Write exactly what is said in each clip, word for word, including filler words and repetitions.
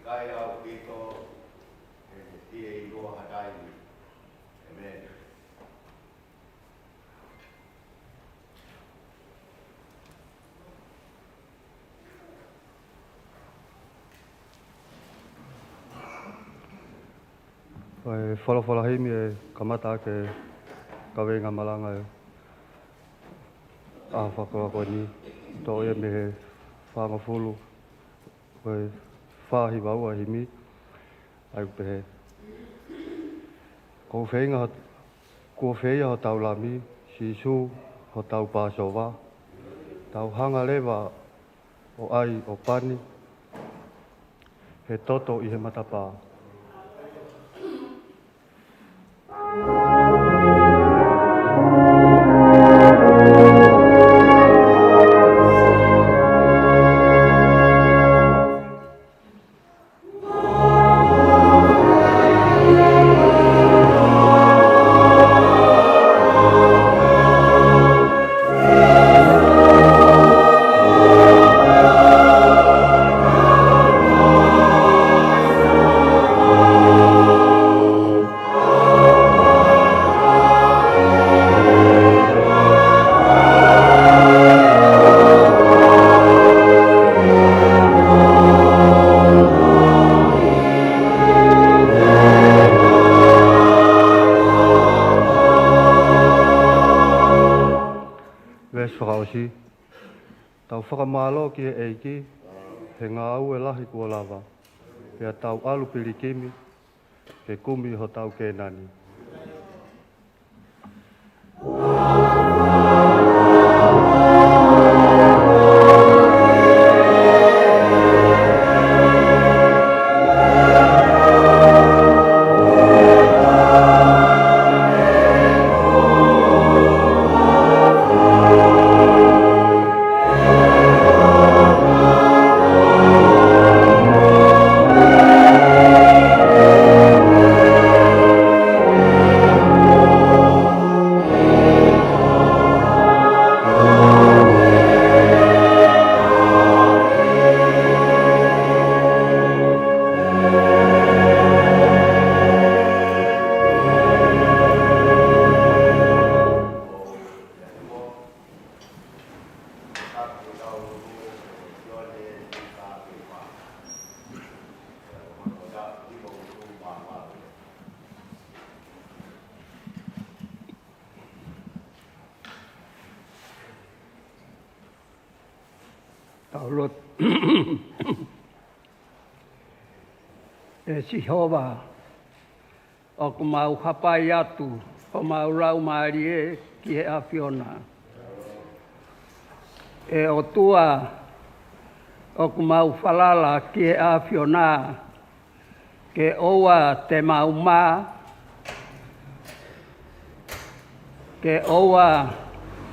Kai au kiko, e te tie i noa hatai. Amen. Ko e folofola himi e kamata ʻaki e kaveinga malanga e ʻaho fakakoloa ko eni, toʻo ia mei he fāngofulu, ko e fā hiva ua himi, ʻa ia ʻoku pehē: Kuo feia ho-, kuo feia hotau Lami, Sīsū hotau Pāsova. Tau hanga leva ʻo ʻai ʻo pani, he toto ʻi he matapā. Veesi fakaʻosi. Tau fakamālō ki he ʻEiki he ngāue lahi kuo lava, pea tau ʻalu pilikimi ke kumi hotau Kēnani. Tau lotu. ʻE Sihova, ʻoku mau hapai atu homau laumālie ki he ʻAfiona. ʻE ʻOtua, ʻoku mau falala ki he ʻAfiona, ke ʻoua te mau mā, ke ʻoua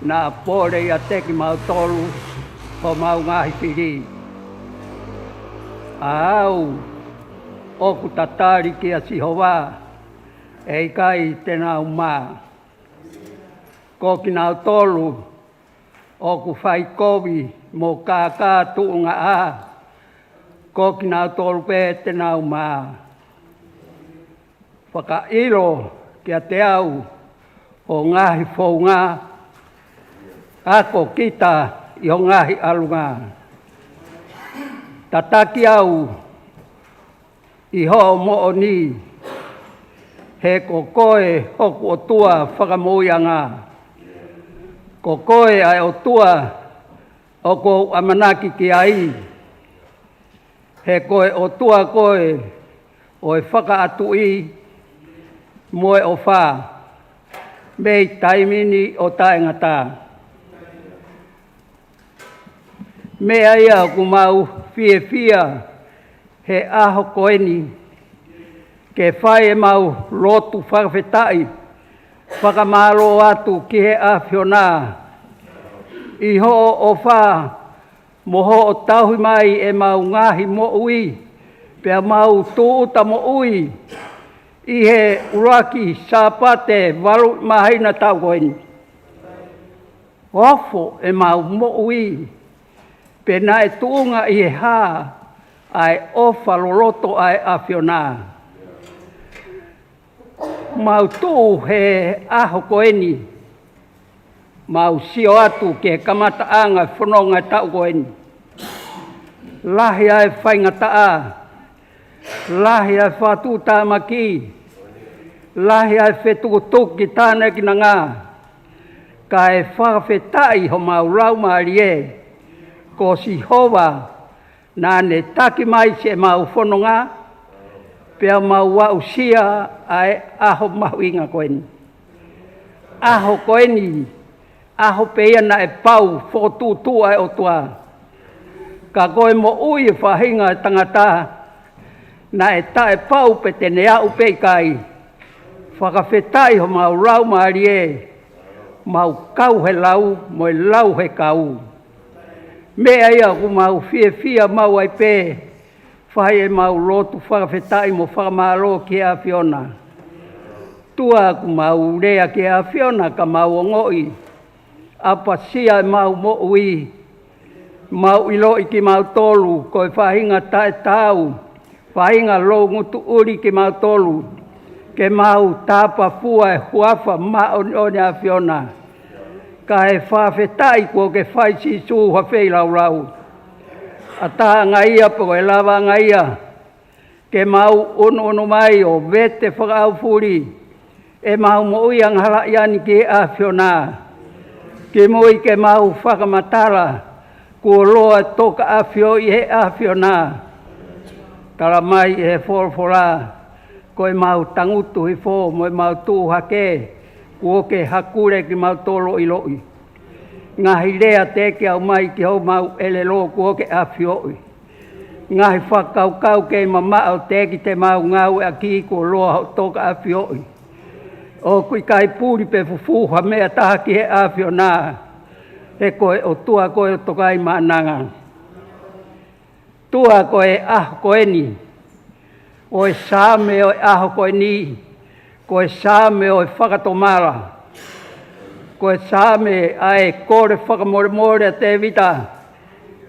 naʻa pole ʻiate kimautolu homau ngaahi fili. ʻA au ʻoku tatali kia Sihova, ʻe ʻikai te nau mā. Ko kinautolu ʻoku fai kovi mo kākā tuʻunga ʻā, ko kinautolu pē te nau mā. Fakaʻilo kiate au ho ngaahi founga, ako kita ʻi ho ngaahi ʻalunga. Tataki au ʻi hoʻo moʻoni, he ko koe hoku ʻOtua fakamoʻuiʻanga. Ko koe ʻa e ʻOtua ʻoku ou ʻamanaki ki ai. He ko e ʻOtua koe ʻo e fakaʻatuʻi mo e ʻofa mei taimi ni ʻo taʻengata. Meʻa ia ʻoku mau fiefia he ʻaho ko eni, ke fai ʻemau lotu fakafetaʻi, fakamālō atu ki he ʻAfiona ʻi hoʻo ʻofa mo hoʻo tauhi mai ʻemau ngaahi moʻui, pea mau tūʻuta moʻui ʻi he ʻuluaki Sāpate valu māhina taʻu ko eni. Ofo ʻemau moʻui, pe naʻe tuʻunga ʻi he hā ʻa e ʻofa loloto ʻa e ʻAfiona. Mau tuʻu he ʻaho ko eni, mau sio atu ki he kamataʻanga e fononga e taʻu ko eni. Lahi ʻa e faingataʻa, lahi ʻa e fakatuʻutāmaki, lahi ʻa e fetukutuku ki tānaki nanga. Kae fakafetaʻi homau laumālie, ko Sihova naʻa ne taki mai siʻemau fononga, pea mau aʻusia ʻa e ʻaho mahuʻinga ko eni. ʻAho ko eni, ʻaho pē ia naʻe pau fokotuʻutuʻu ʻa e ʻOtua. Ka ko e moʻui e faʻahinga e tangata, naʻe taʻepau pe te ne aʻu pe ʻikai. Fakafetaʻi homau laumālie, mau kau he lau, mo e lau he kau. Meʻa ia ʻoku mau fiefia maʻu ai pē, fai ʻemau lotu fakafetaʻi mo fakamālō ki he ʻAfiona. ʻOtua, ʻoku mau lea ki he ʻAfiona ka mau ongoʻi ʻapasia ʻemau moʻui. Mau ʻiloʻi kimautolu ko e faʻahinga taʻetaau, faʻahinga loungutuʻuli kimautolu, ke mau tāpafua e huafa māʻoniʻoni ʻa e ʻAfiona. Kae fakafetaʻi kuo ke fai Sīsū ha feilaulau. ʻAtaʻanga ia pe ko e lavaʻanga ia, ke mau ʻunuʻunu mai ʻo vete fakaʻaufuli ʻemau moʻui angahalaʻia ni ki he ʻAfiona. Kimui ke mau fakamatala, kuo loa tokaʻafioʻi ʻe he ʻAfiona. Tala mai ʻe he folofola, ko ʻemau tangutu hifo mo ʻemau tuʻu hake, kuo ke hakule kimautolu ʻo ʻiloʻi. Ngaahi lea teʻeki ke ʻomai ki homau ʻelelo kuo ke ʻafioʻi. Ngaahi fakakaukau kei mamaʻo teʻeki te mau ngāueʻaki kuo loa hoʻo tokaʻafioʻi. ʻOku ʻikai puli pe fufū ha meʻa taha ki he ʻAfiona, he ko e ʻOtua koe ʻo Tokaimaʻananga. ʻOtua, ko e ʻaho ko eni, ko e Saame ʻo e ʻaho ko eni, ko e Saame ʻo e fakatomala. Ko e Saame ʻa e kole fakamolemole ʻa Tēvita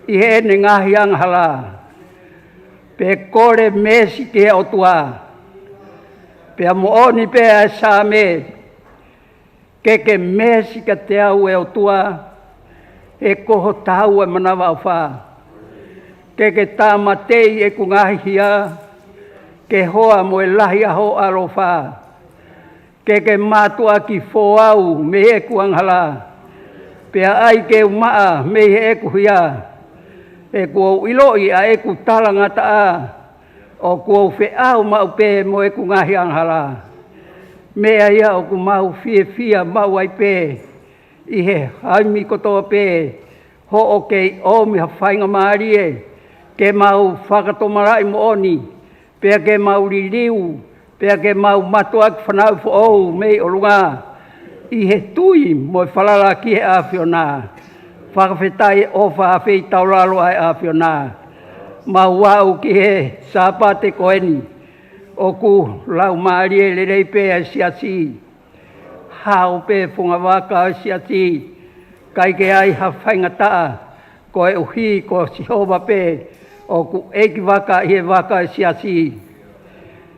ʻi heʻene ngaahi angahala, pe kole meesi ki he ʻOtua. Pea moʻoni pē ʻa e Saame, ke ke meesi kiate au ʻe ʻOtua, he ko ho taau ʻa e manavaʻofa. Ke ke tāmateʻi ʻeku ngaahi hia, ke hoa mo e lahi ʻa hoʻo ʻaloʻofa. Ke ke mātuʻaki fō au mei heʻeku angahala, pea ʻai ke u maʻa mei heʻeku hia. He kuo u ʻiloʻi ʻa ʻeku talangataʻa, ʻoku ou feʻao maʻu pē mo ʻeku ngaahi angahala. Meʻa ia ʻoku mau fiefia maʻu ai pē ʻi he taimi kotoa pē, hoʻo kei ʻomi ha faingamālie ke mau fakatomalaʻi moʻoni, pea ke mau liliu, pea ke mau mātuʻaki fanauʻi foʻou mei ʻolunga, ʻi he tui mo e falala ki he ʻAfiona. Fakafetaʻi e ʻofa ʻa e feitaulalo ʻa e ʻAfiona. Mau aʻu ki he Sāpate ko eni, ʻoku laumālie lelei pē ʻa e siasi. Hao pē fungavaka ʻo e siasi, ʻikai ke ʻi ai ha faingataʻa, koeʻuhi ko Sihova pē ʻoku ʻeikivaka ʻi he vaka ʻo e siasi.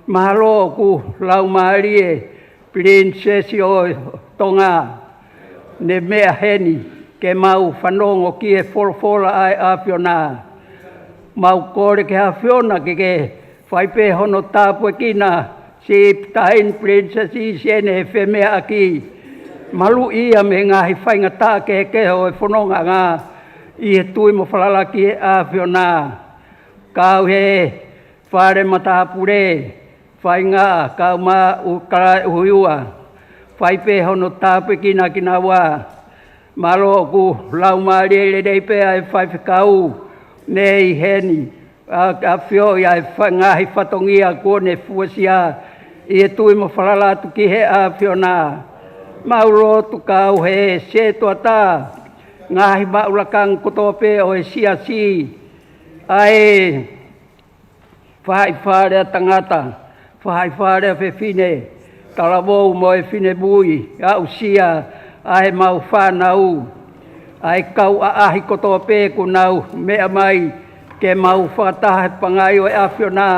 Mahalo ʻoku laumālie Pilinisesi ʻo Tonga, ne meʻa heni ke mau fanongo ki he folofola ʻa e ʻAfiona. Mau kole ki he ʻAfiona ke ke fai pē hono tāpuekina siʻi Taʻahine Pilinisesi siʻene femeʻaʻaki. Maluʻi ia mei he ngaahi faingataʻa kehekehe ʻo e fonongaʻanga, ʻi he tui mo falala ki he ʻAfiona. Kau he fale matāpule, faingaʻa, kau ma u kala e uhiua. Fai pē hono tāpuekina kinaua. Mālō ʻoku laumālie lelei pē ʻa e faifekau ne ʻi heni, ʻa, ʻafioʻi ʻa e fa-, ngaahi fatongia kuo ne fuesia, ʻi he tui mo falala atu ki he ʻAfiona. Mau lotu kau he sētuata, ngaahi maʻu lakanga kotoa pē ʻo e siasi, ʻa e faʻahi fale ʻa tangata, faʻahi fale ʻa fefine, talavou mo e finemui, aʻusia ʻa e mau fānau, ʻa e kau ʻaʻahi kotoa pē kuo nau meʻa mai, ke mau fakataha he pangai ʻo e ʻAfiona,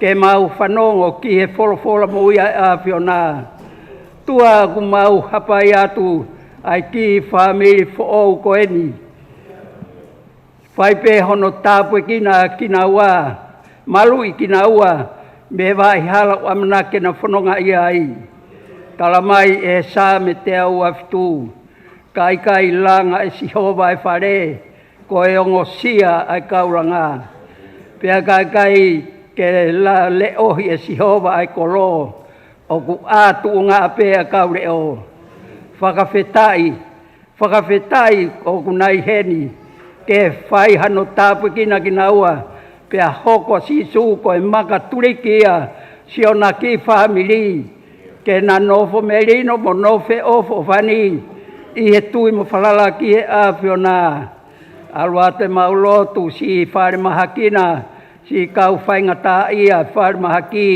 ke mau fanongo ki he folofola moʻui ʻa e ʻAfiona. Tuʻa ʻoku mau hapai atu ʻa e kiʻi fāmili foʻou ko eni. Fai pē hono tāpuekina kinaua, maluʻi kinaua mei he vaʻihala ʻoku ʻamanaki ke na fononga ai. Tala mai ʻe he Saame teau uofitu, ka ʻikai langa ʻe Sihova e fale, ko e ongosia ʻa e kau langa. Pea ka ʻikai ke la leʻohi ʻe Sihova ʻa e kolo, ʻoku ʻā tuʻunga pē ʻa e kau leʻo. Fakafetaʻi, fakafetaʻi ʻoku na ʻi heni ke fai hano tāpuekina kinaua, pea hoko ʻa Sīsū ko e maka tuliki ia siʻona kiʻi fāmili, ke na nofo melino mo nofo feʻofoʻofani ʻi he tui mo falala ki he ʻAfiona. ʻAlu atu ʻemau lotu siʻi falemahaki na, siʻi kau faingataʻaʻia falemahaki,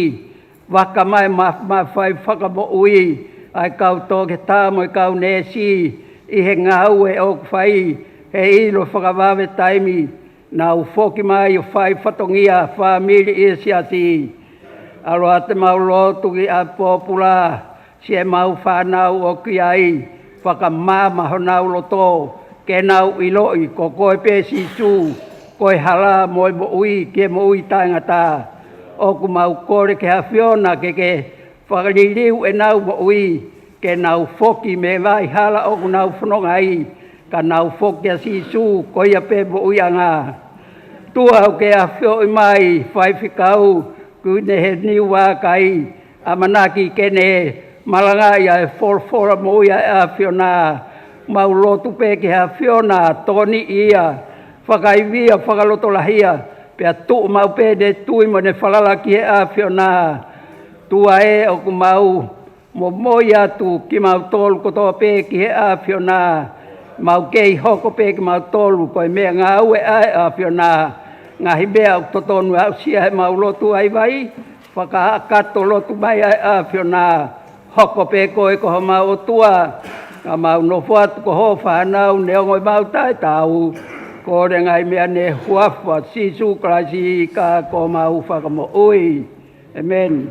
vaka mai ma, mafai fakamoʻui ʻa e kau toketā mo e kau neesi ʻi he ngāue ʻoku fai, he ʻilo fakavave taimi, nau foki mai ʻo fai fatongia fāmili ʻi he siasi. ʻAlu atu ʻemau lotu ki ʻapi pōpula, siʻemau fānau ʻoku ʻi ai, fakamaama honau loto, ke nau ʻiloʻi ko koe pē Sīsū, ko e hala mo e moʻui ki he moʻui taʻengata. ʻOku mau kole ki he ʻAfiona ke ke fakaliliu ʻenau moʻui, ke nau foki mei he vaʻihala ʻoku nau fononga ai, ka nau foki kia Sīsū ko ia pē moʻuiʻanga. Tuʻa ʻoku ke ʻafioʻi mai faifekau Kuini Heni Vakai, ʻamanaki ke ne malangaʻi ʻa e folofola moʻui ʻa e ʻAfiona. Mau lotu pē ki he ʻAfiona, tokoniʻi ia, fakaivia fakalotolahia, pea tuʻu maʻu pē ʻene tui mo ʻene falala ki he ʻAfiona. Tuʻa ē, ʻoku mau momoi atu kimautolu kotoa pē ki he ʻAfiona. Mau kei hoko pē kimautolu ko e meʻangāue ʻa e ʻAfiona. Ngaahi meʻa ʻoku totonu aʻusia heʻemau lotu vaivai, fakaʻakato lotu mai ʻa e ʻAfiona. Hoko pē koe ko homau ʻOtua, ka mau nofo atu ko ho fānau neongo ʻemau taʻetaau. Kole ngaahi meʻa ni he huafa ʻo Sīsū Kalaisi ko homau Fakamoʻui. ʻĒmeni.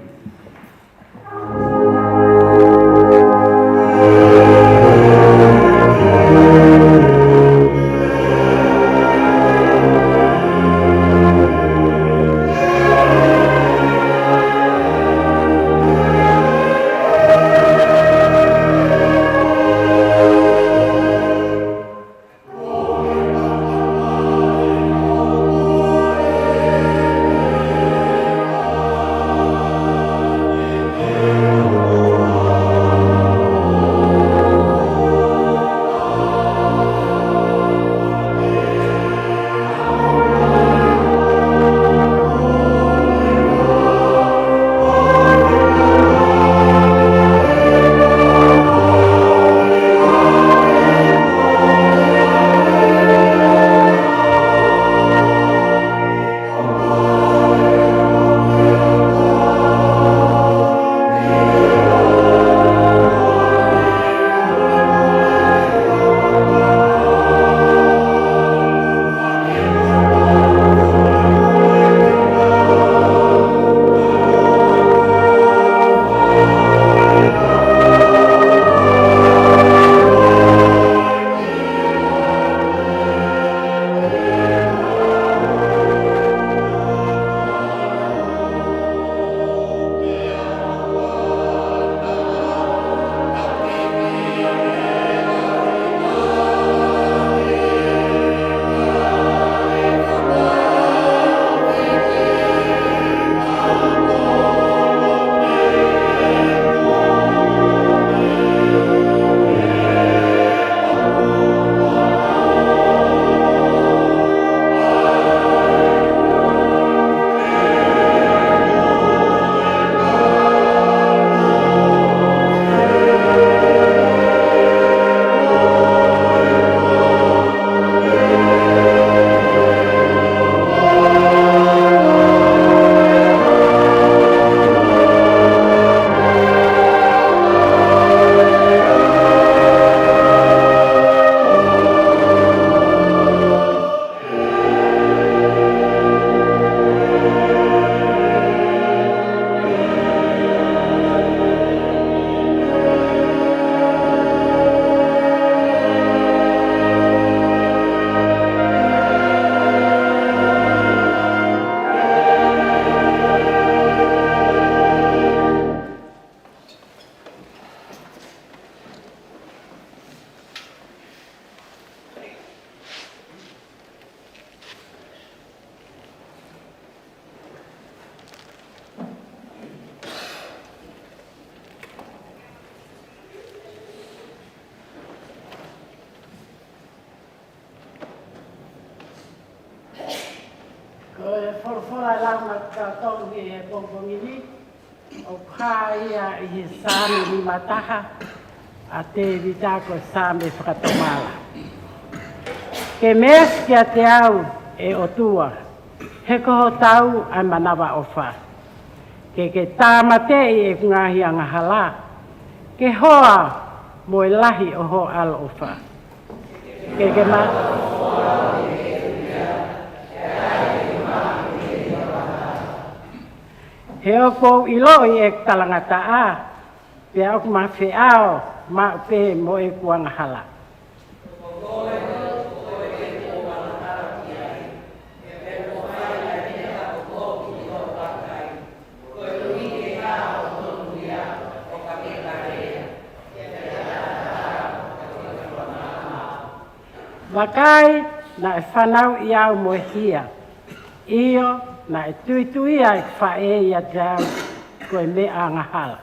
Fakalama kitautolu he pongipongi ni, ʻoku hā ia ʻi he Saame nimataha ʻa Tēvita, ko e Saame fakatomala. Ke meesi kiate au, ʻe ʻOtua, he ko ho tau ʻa e manavaʻofa. Ke ke tāmateʻi ʻeku ngaahi angahala, ke hoa mo e lahi ʻo ho ʻaloʻofa. Ke ke ma- He ʻoku ou ʻiloʻi ʻeku talangataʻa, pea ʻoku ma feʻao maʻu pē mo ʻeku angahala. Vakai, naʻe fanauʻi au mo e hia. ʻIo, naʻe tuituia ʻeku faʻē ʻiate au ko e meʻa angahala.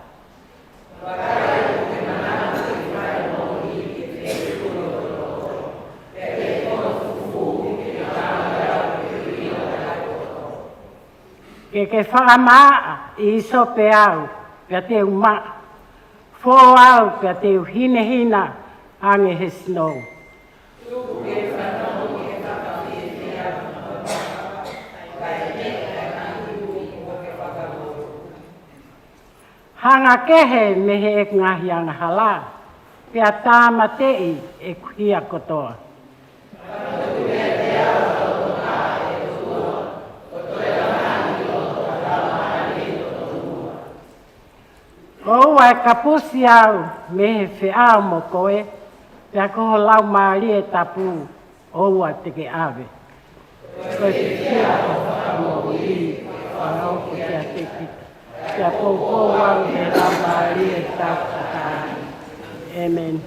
Ke ke fakamaaʻi ʻi hisope au, pea te u maʻa. Fō au, pea te u hinehina ange he sinou. Hanga kehe mei heʻeku ngaahi angahala, pea tāmateʻi ʻeku hia kotoa. Ko ʻoua ʻe kapusi au mei he feʻao mo koe, pea ko ho Laumālie Tapu ʻoua te ke ʻave. Ko e fia ʻo fakamoʻui, fakaʻofa kiate kita. Pea poupou au he Laumālie Tapu ʻa e ʻOtua. ʻĒmeni.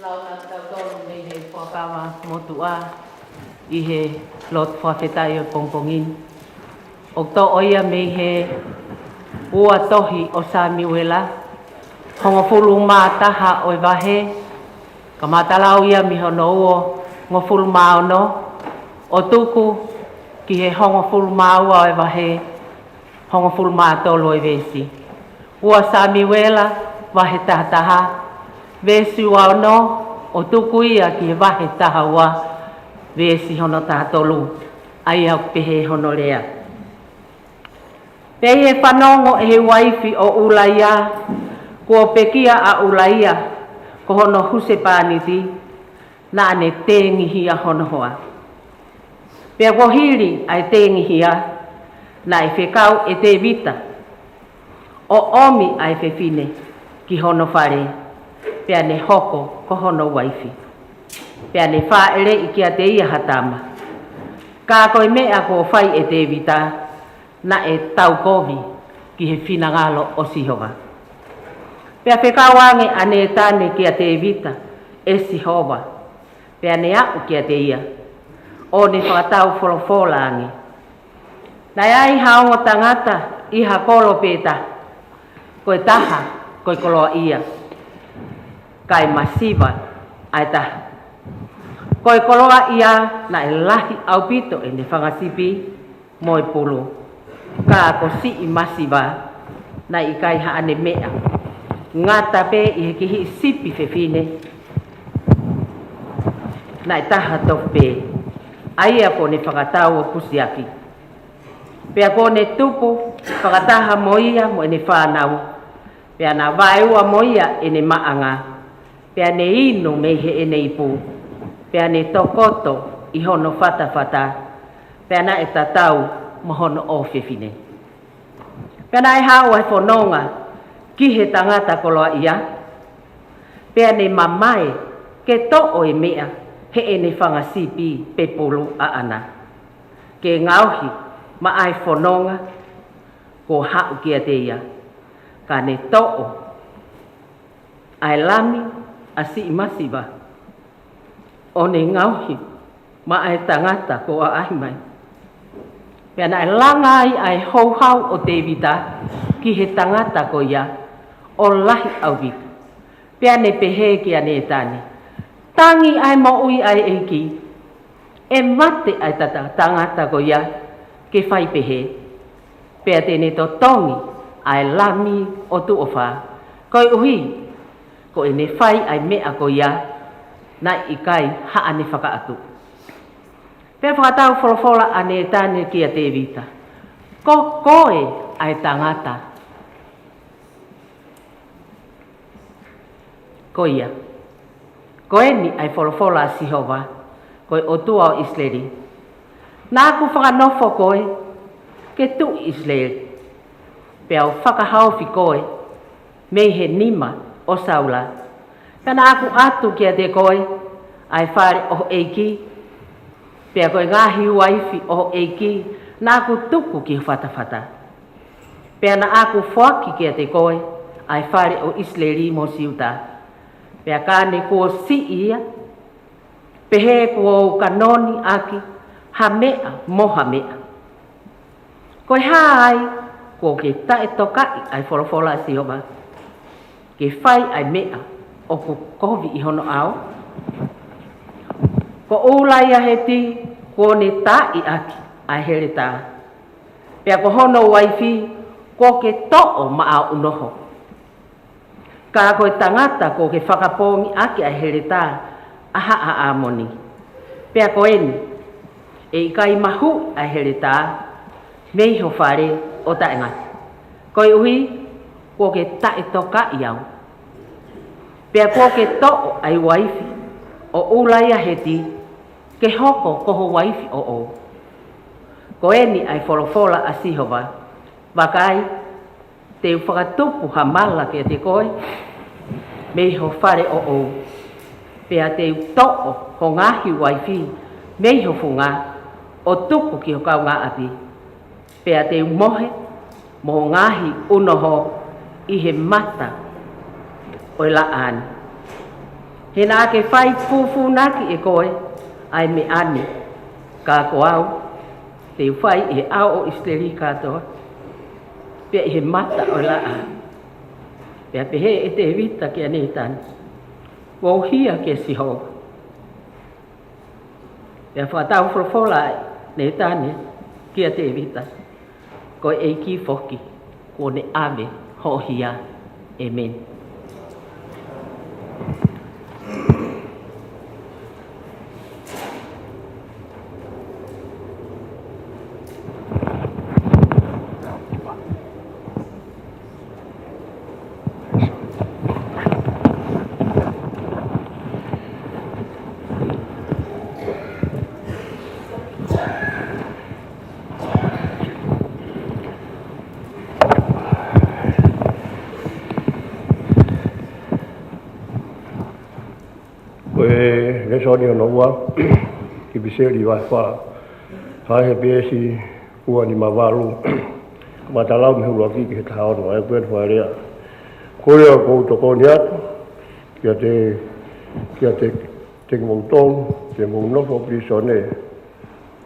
Lau ʻa kitautolu mei he Fuakava Motuʻa ʻi he lotu fakafetaʻi ʻo e pongipongi ni. ʻOku toʻo ia mei he ua tohi ʻo Samiuela, hongofulu mā taha ʻo e vahe, kamata lau ia mei hono uongofulu mā ono, ʻo tuku ki he hongofulu mā ua ʻo e vahe, hongofulu mā tolu ʻo e veesi. Ua Samiuela, vahe taha taha, veesi ua ono, ʻo tuku ia ki he vahe taha ua, veesi hono taha tolu. ʻA ia ʻoku pehē hono lea. Pea ʻi he fanongo ʻe he uaifi ʻo ʻUlaia, kuo pekia ʻa ʻUlaia, ko hono husepāniti, naʻa ne tengihia hono hoa. Pea kuo hili ʻa e tengihia, naʻe fekau ʻe Tēvita ʻo ʻomi ʻa e fefine ki hono fale, pea ne hoko ko hono uaifi. Pea ne fāʻeleʻi kiate ia ha tama. Ka ko e meʻa kuo fai ʻe Tēvita, naʻe taukovi ki he finangalo ʻo Sihova. Pea fekau ange ʻa Nētane kia Tēvita ʻe Sihova, pea ne aʻu kiate ia, ʻo ne fakatau folofola ange. Naʻe ʻi ai ha ongo tangata ʻi ha kolo pē taha, ko e taha ko e koloaʻia, kae masiva ʻa e taha. Ko e koloaʻia naʻe lahi ʻaupito ʻene fanga sipi mo e pulu. Ka ko siʻi masiva, naʻe ʻikai haʻane meʻa. Ngata pē ʻi he kihiʻi sipi fefine, naʻe taha tofu pē, ʻa ia kuo ne fakatau ʻo kusiaki. Pea kuo ne tupu fakataha mo ia mo ʻene fānau. Pea na vaeua mo ia ʻene maʻanga. Pea ne inu mei heʻene ipu, pea ne tokoto ʻi hono fatafata, pea naʻe tatau mo hono ʻofefine. Pea naʻe haʻu ʻa e fononga ki he tangata koloaʻia, pea ne mamae ke toʻo e meʻa heʻene fanga sipi pepulu ʻaʻana, ke ngaohi maʻa e fononga kuo haʻu kiate ia. Ka ne toʻo ʻa e lami ʻa siʻi masiva, ʻo ne ngaohi maʻa e tangata kuo ʻaʻahi mai. Pea naʻe langa ai ʻa e houhau ʻo Tevita ki he tangata ko ia, ʻo lahi ʻaupito. Pea ne pehē kia Netane, Tangi ʻa e moʻui ʻa e ʻEiki, ʻe mate ʻa e tata-, tangata ko ia ke fai pehē. Pea te ne totongi ʻa e lami ʻo tuʻo fā, koeʻuhi ko ʻene fai ʻa e meʻa ko ia naʻe ʻikai haʻane fakaʻatu. Pea fakatau folofola ʻa Netane kia Tevita, Ko koe ʻa e tangata ko ia. Ko eni ʻa e folofola ʻa Sihova, ko e ʻOtua ʻo ʻIsileli: Naʻa ku fakanofo koe ke tuʻi ʻIsileli, pea u fakahaofi koe mei he nima ʻo Saula. Pea naʻa ku ʻatu kiate koe ʻa e fale ʻo ho ʻeiki, pea ko e ngaahi uaifi ʻo ho ʻeiki naʻa ku tuku ki ho fatafata. Pea naʻa ku foaki kiate koe ʻa e fale ʻo ʻIsileli mo Siuta. Pea ka ne kuo siʻi ia, pehē kuo u kanoni ʻaki ha meʻa mo ha meʻa. Ko e hā ai kuo ke taʻetokaʻi ʻa e folofola ʻa Sihova, ke fai ʻa e meʻa ʻoku kovi ʻi hono ʻao? Ko ʻUlaiaheti kuo ne taaʻi ʻaki ʻa e heletā, pea ko hono uaifi kuo ke toʻo maʻa hoʻo noho. Ka ko e tangata kuo ke fakapoongi ʻaki ʻa e heletā ʻa haʻa ʻĀmoni. Pea ko eni, ʻe ʻikai mahuʻi ʻa e heletā mei ho fale ʻo taʻengata, koeʻuhi kuo ke taʻetokaʻi au. Pea kuo ke toʻo ʻa e uaifi ʻo ʻUlaiaheti ke hoko ko ho uaifi ʻoʻou. Ko eni ʻa e folofola ʻa Sihova: Vakai, te u fakatupu ha mala kiate koe mei ho fale ʻoʻou, pea te u toʻo ho ngaahi uaifi mei ho funga ʻo tuku ki ho kaungāʻapi, pea te u mohe mo ho ngaahi ʻunoho ʻi he mata ʻo e laʻā ni. He naʻa ke fai fūfūnaki ʻe koe ʻa e meʻa ni, ka ko au te u fai ʻi he ʻao ʻo ʻIsileli kātoa, pea ʻi he mata ʻo e laʻā ni. Pea pehē ʻe Tevita kia Netane, Kuo u hia kia Sihova. Pea fakatau folofola ʻe Netane kia Tevita, Ko e ʻEiki foki kuo ne ʻave hoʻo hia. ʻĒmeni. Ko e lēsoni hono ua, ki he ʻIpiseli vahe fā, fai he peesi ua nima valu, kamata lau mei he ʻuluaki ki he taha ono, ʻa ia ko e fakalea: Ko ia ʻoku ou tokoni atu kiate, kiate, kiate kimoutolu, te mou nofo pilīsone,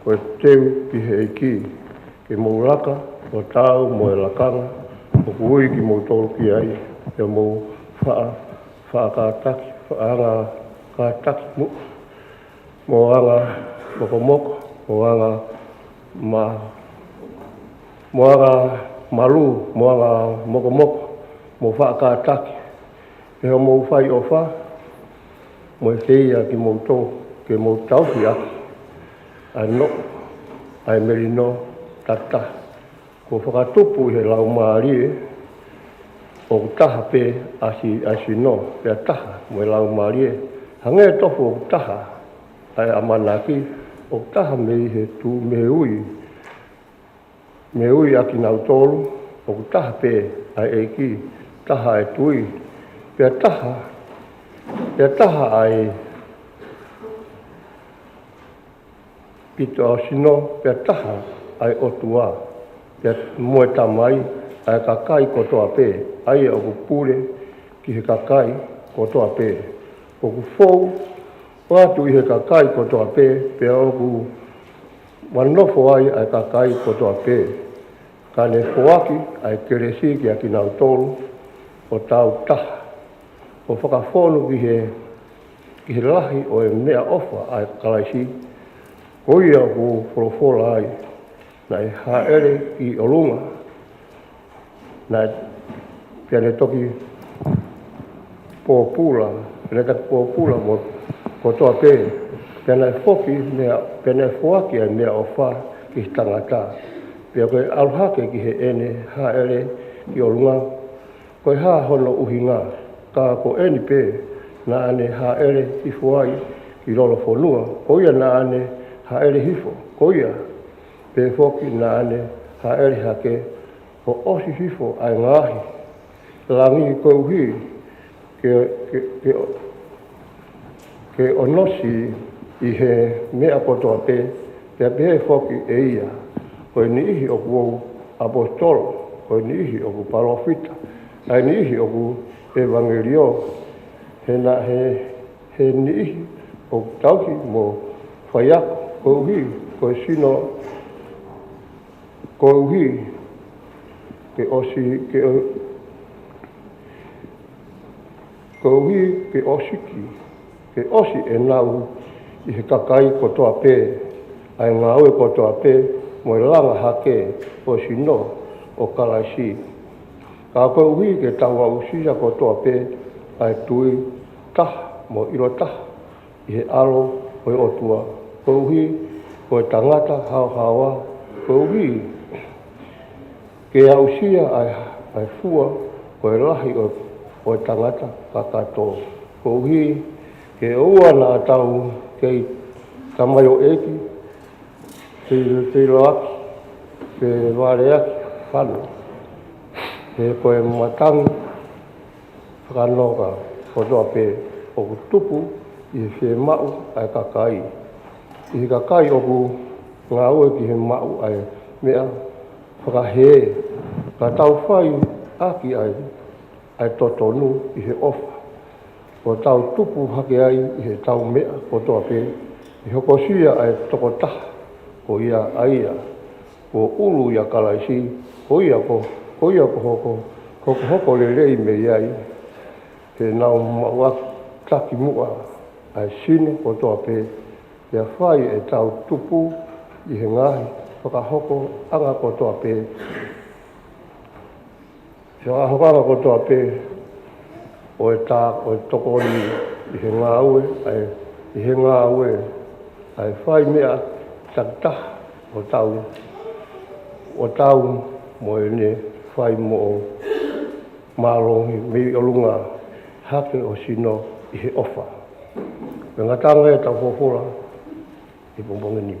ko e teu ki he ʻEiki, ke mou laka ʻo taau mo e lakanga ʻoku ui kimoutolu ki ai, ke mou faʻa, faʻa kātaki, faʻa anga kātaki mo, mo anga mokomoko, mo anga ma, mo anga malū, mo anga mokomoko, mo faʻa kātaki ʻe hoʻomou fai ʻofa, mo e feia kimoutolu, ke mou tauhi ʻaki ʻa e noʻo ʻa e melino takitaha kuo fakatupu ʻi he Laumālie ʻoku taha pē ʻa si-, ʻa e sino, pea taha mo e laumālie. Hangē tofu ʻoku taha ʻa e ʻamanaki, ʻoku taha mei he tu-, mei he ui, mei he ui ʻa kinautolu, ʻoku taha pē ʻa e ʻEiki, taha ʻa e tui, pea taha, pea taha ʻa e pito ʻo e sino, pea taha ʻa e ʻOtua, pea mo e Tamai, ʻa e kakai kotoa pē, ʻa ia ʻoku pule ki he kakai kotoa pē. ʻOku fou ʻo atu ʻi he kakai kotoa pē, pea ʻoku manofo ai ʻa e kakai kotoa pē. Ka ne foaki ʻa e kelesi kiate kinautolu ʻo tau taha, ʻo fakafonu ki he, ki he lahi ʻo e meʻaʻofa ʻa Kalaisi, ko ia ʻoku folofola ai, naʻe hāʻele ki ʻolunga, naʻe, pea ne toki pōpula, pea ne toki pōpula mo kotoa pē, pea naʻe foki meʻa, pea naʻe foaki ʻa e meʻaʻofa ki he tangata. Pea ko e ʻalu hake ki heʻene hāʻele ki ʻolunga, ko e hā hono ʻuhinga? Ka ko eni pē naʻa ne hāʻele hifo ai ki lolofonua, ko ia naʻa ne hāʻele hifo, ko ia pē foki naʻa ne hāʻele hake ʻo ʻosi hifo ʻa e ngaahi langi koeʻuhi ke, ke, ke, ke ʻosi ʻi he meʻa kotoa pē, pea pehē foki ʻe ia, ko e niʻihi ʻoku ʻaposetolo, ko e niʻihi ʻoku palōfita, ʻa e niʻihi ʻoku ʻevangeliō, he naʻe, he niʻihi ʻoku tauhi mo faiako, koeʻuhi ko e sino, koeʻuhi ke ʻosi, ke ʻo-, koeʻuhi ke ʻosiki, ke ʻosi ʻenau ʻi he kakai kotoa pē ʻa e ngāue kotoa pē mo e langa hake ʻo e sino ʻo Kalaisi. Ka koeʻuhi ke tau aʻusia kotoa pē ʻa e tui taha mo e ʻilo taha ʻi he ʻAlo ʻo e ʻOtua, koeʻuhi ko e tangata haohaoa, koeʻuhi ke aʻusia ʻa e, ʻa e fua ko e lahi ʻo, ʻo e tangata kakato, koeʻuhi ke ʻoua naʻa tau kei tamaioʻeiki, tei, teiloaki, pe valeaki fano, he ko e matangi fakanoka kotoa pē ʻoku tupu ʻi he fiemaʻu ʻa e kakai, ʻi he kakai ʻoku ngāue ki he maʻu ʻa e meʻa fakahē, ka tau fai ʻaki ʻa e, ʻa e totonu ʻi he ʻofa, ʻo tau tupu hake ai ʻi heʻetau meʻa kotoa pē, ʻi hokosia ʻa e tokotaha ko ia, ʻa ia kuo ʻulu ʻia Kalaisi, ko ia ko, ko ia ko hoko, hokohoko lelei mei ai, he naʻa mau maʻu ʻaki takimuʻa ʻa e sino kotoa pē, pea fai ʻetau tupu ʻi he ngaahi fakahokoʻanga kotoa pē, fakahokoʻanga kotoa pē ʻo e tā, ʻo e tokoni ʻi he ngāue, ʻa e, ʻi he ngāue ʻa e fai meʻa takitaha ʻo tau, ʻo tau mo ʻene fai moʻo mālohi mei ʻolunga hake ʻo e sino ʻi he ʻofa. Pea ngata ange ʻetau folofola ʻi he pongipongi ni.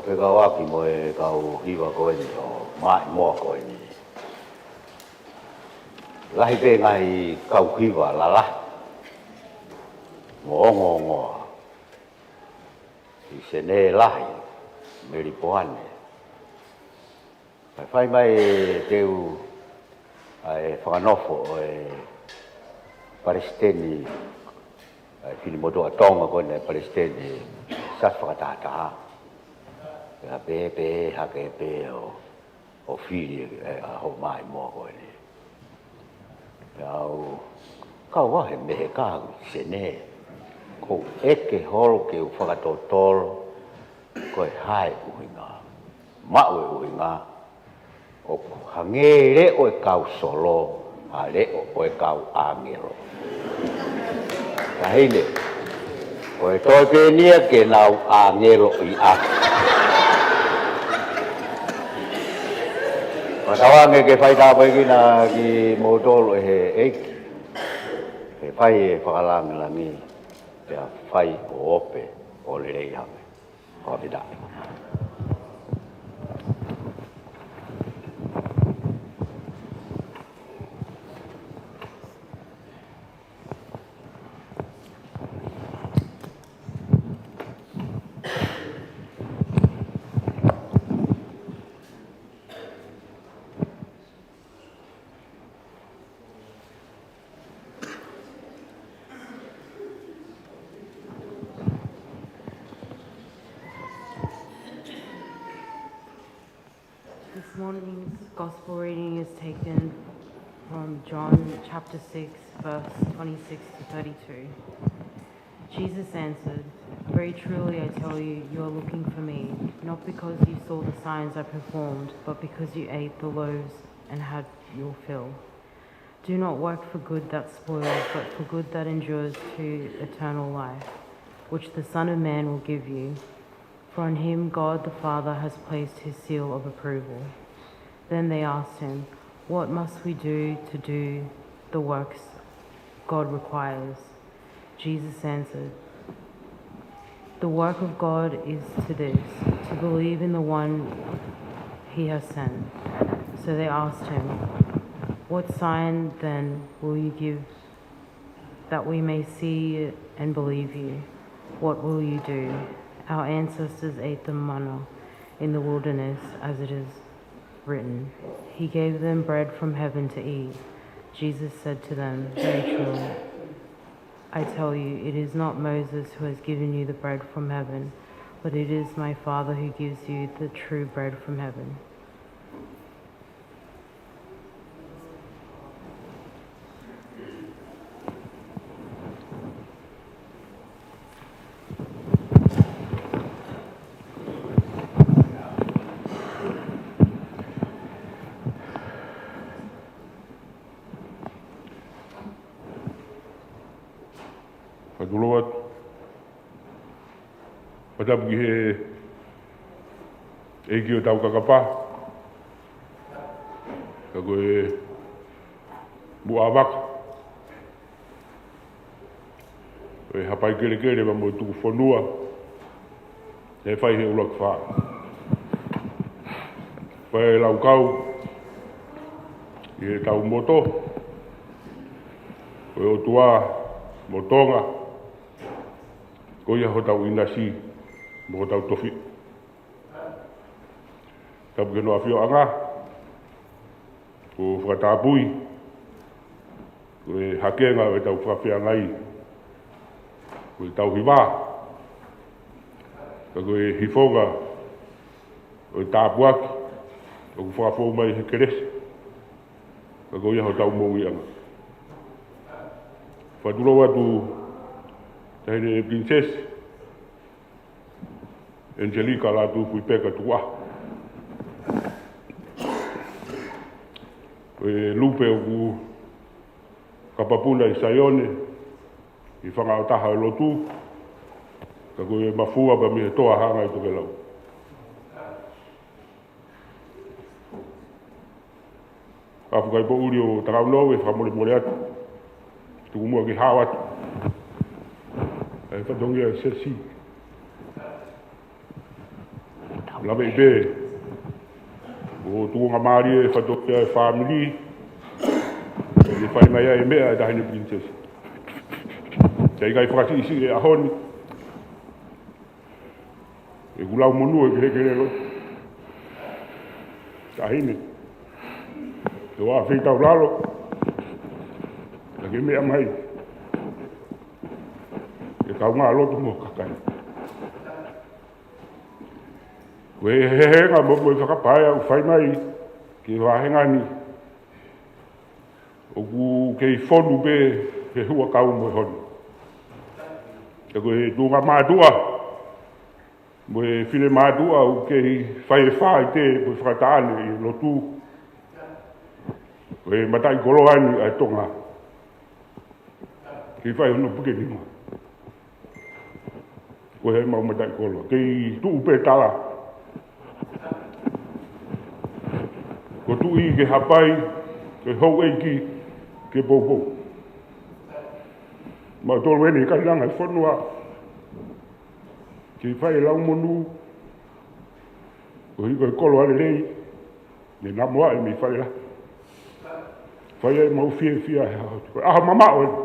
Fekauʻaki mo e kau hiva ko eni ʻo Maʻimoa ko eni. Lahi pē ngaahi kau hiva lalahi mo ongoongoa ʻi Senē lahi, Melipoane. Kae fai mai e teu ʻa e fakanofo ʻo e palesiteni ʻa e finemotuʻa Tonga ko eni, palesiteni Sati Fakatahataha. Pea pehē pē hake pē ʻo, ʻo fili ʻe, ʻa hoʻo Maʻimoa ko eni. Pea u kau ʻo he meheka ʻi Senē. Ko e ʻeke holo ke u fakatotolo ko e hā e ʻuhinga. Maʻu e ʻuhinga ʻoku hangē leʻo e kau solo ʻa e leʻo ʻo e kau ʻāngelo. Taʻahine, ko e toe pē eni ia ke nau ʻāngelo ʻi ʻapi. Fakatauange ke fai tāpuekina kimoutolu ʻe he ʻEiki. Ke fai e fakalangilangi, pea fai ʻo ope ʻo lelei ange. Ko ʻapi taʻe. This morning's gospel reading is taken from John chapter six, verse twenty-six to thirty-two. Jesus answered, "Very truly I tell you, you are looking for me, not because you saw the signs I performed, but because you ate the loaves and had your fill. Do not work for good that spoils, but for good that endures to eternal life, which the Son of Man will give you. For on him God the Father has placed his seal of approval." Then they asked him, "What must we do to do the works God requires?" Jesus answered, "The work of God is to this, to believe in the one he has sent." So they asked him, "What sign then will you give that we may see and believe you? What will you do? Our ancestors ate the manna in the wilderness, as it is written, 'He gave them bread from heaven to eat.'" Jesus said to them, "Very truly I tell you, it is not Moses who has given you the bread from heaven, but it is my Father who gives you the true bread from heaven." Fakatulou atu. Fakatapu ki he ʻEiki ʻo e tau kakapa. Ka ko e muʻa vaka. Ko e hapai kelekele pea mo e tuku fonua. ʻE fai he ʻuluaki fā. Fai e laukau ʻi he tau moto. Ko e ʻOtua mo Tonga. Ko ia hotau ʻinasi mo hotau tofiʻa. Tapu ki hono ʻafioʻanga, ko e fakatapui, ko e hakenga ʻo e tau fakafeangai, ko e tau hiva, ka ko e hifonga ʻo e tāpuaki ʻoku fakafou mai he kelesi, ka ko ia hotau moʻuiʻanga. Fakatulou atu Taʻahine Pilinisesi Angelika Lātūfuipeka Tukuʻaho. Ko e lupe ʻoku kapapuna ʻi Saione, ʻi he fanga ʻo taha ʻo e lotu, ka ko e mafua pea mei he toa hanga ʻi tokelau. Ka fukai poʻuli ʻo Takaunau e fakamolemole atu. Tuku muʻa ke hao atu. ʻE fatongia sesi. Laveʻi pē ʻo tuʻunga mālie e fatongia e fāmili ʻe fai mai ai e meʻa ʻa e Taʻahine Pilinisesi. Teʻeki ai fakasiʻisiʻi e ʻaho ni ʻeku lau monū e kelekele lotu. Taʻahine, ʻo ʻafeitaulalo, ka ke meʻa mai e kaungā lotu mo e kakai. Ko e hehenga mo e fakapaea ʻoku fai mai ki he vāhenga ni, ʻoku kei fonu pē he huʻakau mo e honi. Ka ko e tuʻunga mātuʻa mo e file mātuʻa ʻoku kei fai e faite mo e fakataʻane ʻi he lotu. Ko e mataʻikoloa ni ʻa Tonga, kei fai hono puke nima. Ko e mau mataʻikoloa, kei tuʻu pē tala. Ko Tuʻi ke hapai, ko e houʻeiki ke poupou. Mautolu eni kailanga e fonua, kei fai e lau monū, ko hiko e koloa lelei, ne namoa e mei fale la. Fai ai mau fiefia he ʻaho, ko e ʻaho mamaʻo eni.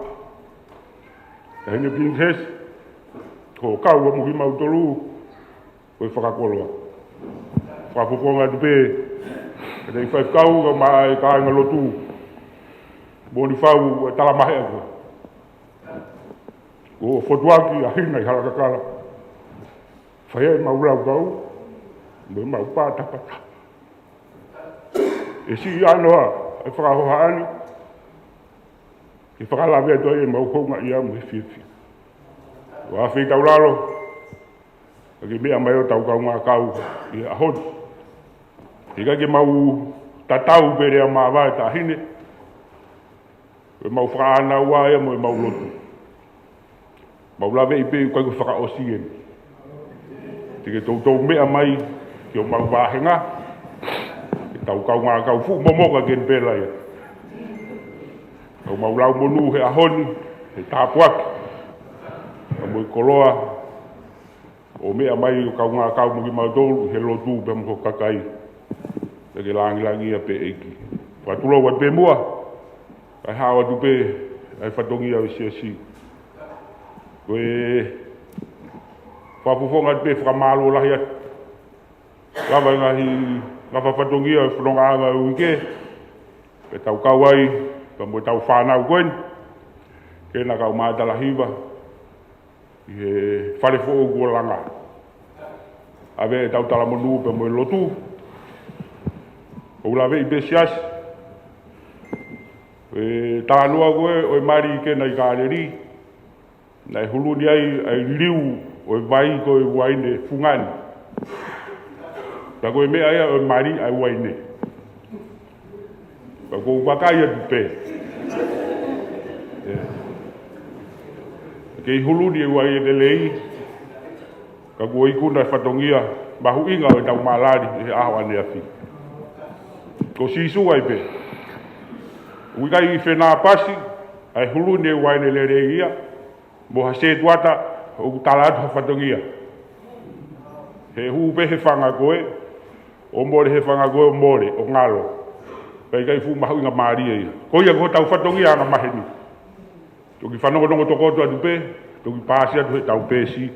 Taʻahine Pilinisesi, ko e kau ʻa muhi mautolu, ko e fakakoloa. Fakafofonga atu pē, ka te i faifekau ka maʻa e kāinga lotu, mo ni fau e talamahe aku. Ko e fotuaki ʻa hina ʻi Halakakala. Fai ai mau laukau, mo mau pātapata. ʻE siʻi ʻanoa e fakahohaʻa ni, ke fakalave atu ai e mau houngaʻia mo e fiefia. ʻO ʻafeitaulalo, ka ke meʻa mai ʻo tau kaungā kau ʻi he ʻaho ni. He ʻikai ke mau tatau pē lea māvae Taʻahine, ʻe mau fakaʻānaua ia mo e mau lotu. Mau laveʻi pē ʻoku ʻikai ko e fakaʻosi eni. Te ke toutou meʻa mai ki homau vāhenga, ke tau kaungā kau fuʻu momoka ke ni pela ia. Ka mau lau monū he ʻaho ni, he tāpuaki, ka mo e koloa, ʻo meʻa mai ʻo kaungā kau mo kimautolu he lotu pea mo ho kakai. Pea ke langilangiʻia pē ʻEiki. Fakatulou atu pē muʻa, kae hao atu pē ʻa e fatongia ʻo e siasi. Ko e fakafofonga atu pē fakamālō lahi atu. Lava e ngaahi, ngaahi fatongia ʻo e fonongaʻanga ʻo e uike, ke tau kau ai pea mo e tau fānau ko eni, ke na kau mātalahiva ʻi he fale foʻou kuo langa. ʻAve e tau talamonū pea mo e lotu. ʻOku laveʻi pē siasi, e talanoa ko ē ʻo e mali ke na ʻi Kāleli, naʻe hulu ni ai ʻa e liliu ʻo e vai ko e uaine fungani. Ka ko e meʻa ia ʻo e mali ʻa e uaine. Ka ko u vakai atu pē, ē, kei hulu ni e uaine lelei, ka kuo ikuna e fatongia mahuʻinga ʻo e tau malali he ʻaho ʻaneafi. Ko Sīsū ai pē. ʻOku ʻikai fenāpasi ʻa e hulu ni e uaine lelei ia mo ha sētuata ʻoku tala atu ha fatongia. He hū pē he fanga ko ē, ʻo mole he fanga ko ē, ʻo mole, ʻo ngalo. Pea ʻikai fuʻu mahuʻinga mālie ia. Ko ia ko hotau fatongia angamaheni. Toki fanongonongo tokoto atu pē, toki paasi atu he tau peesi,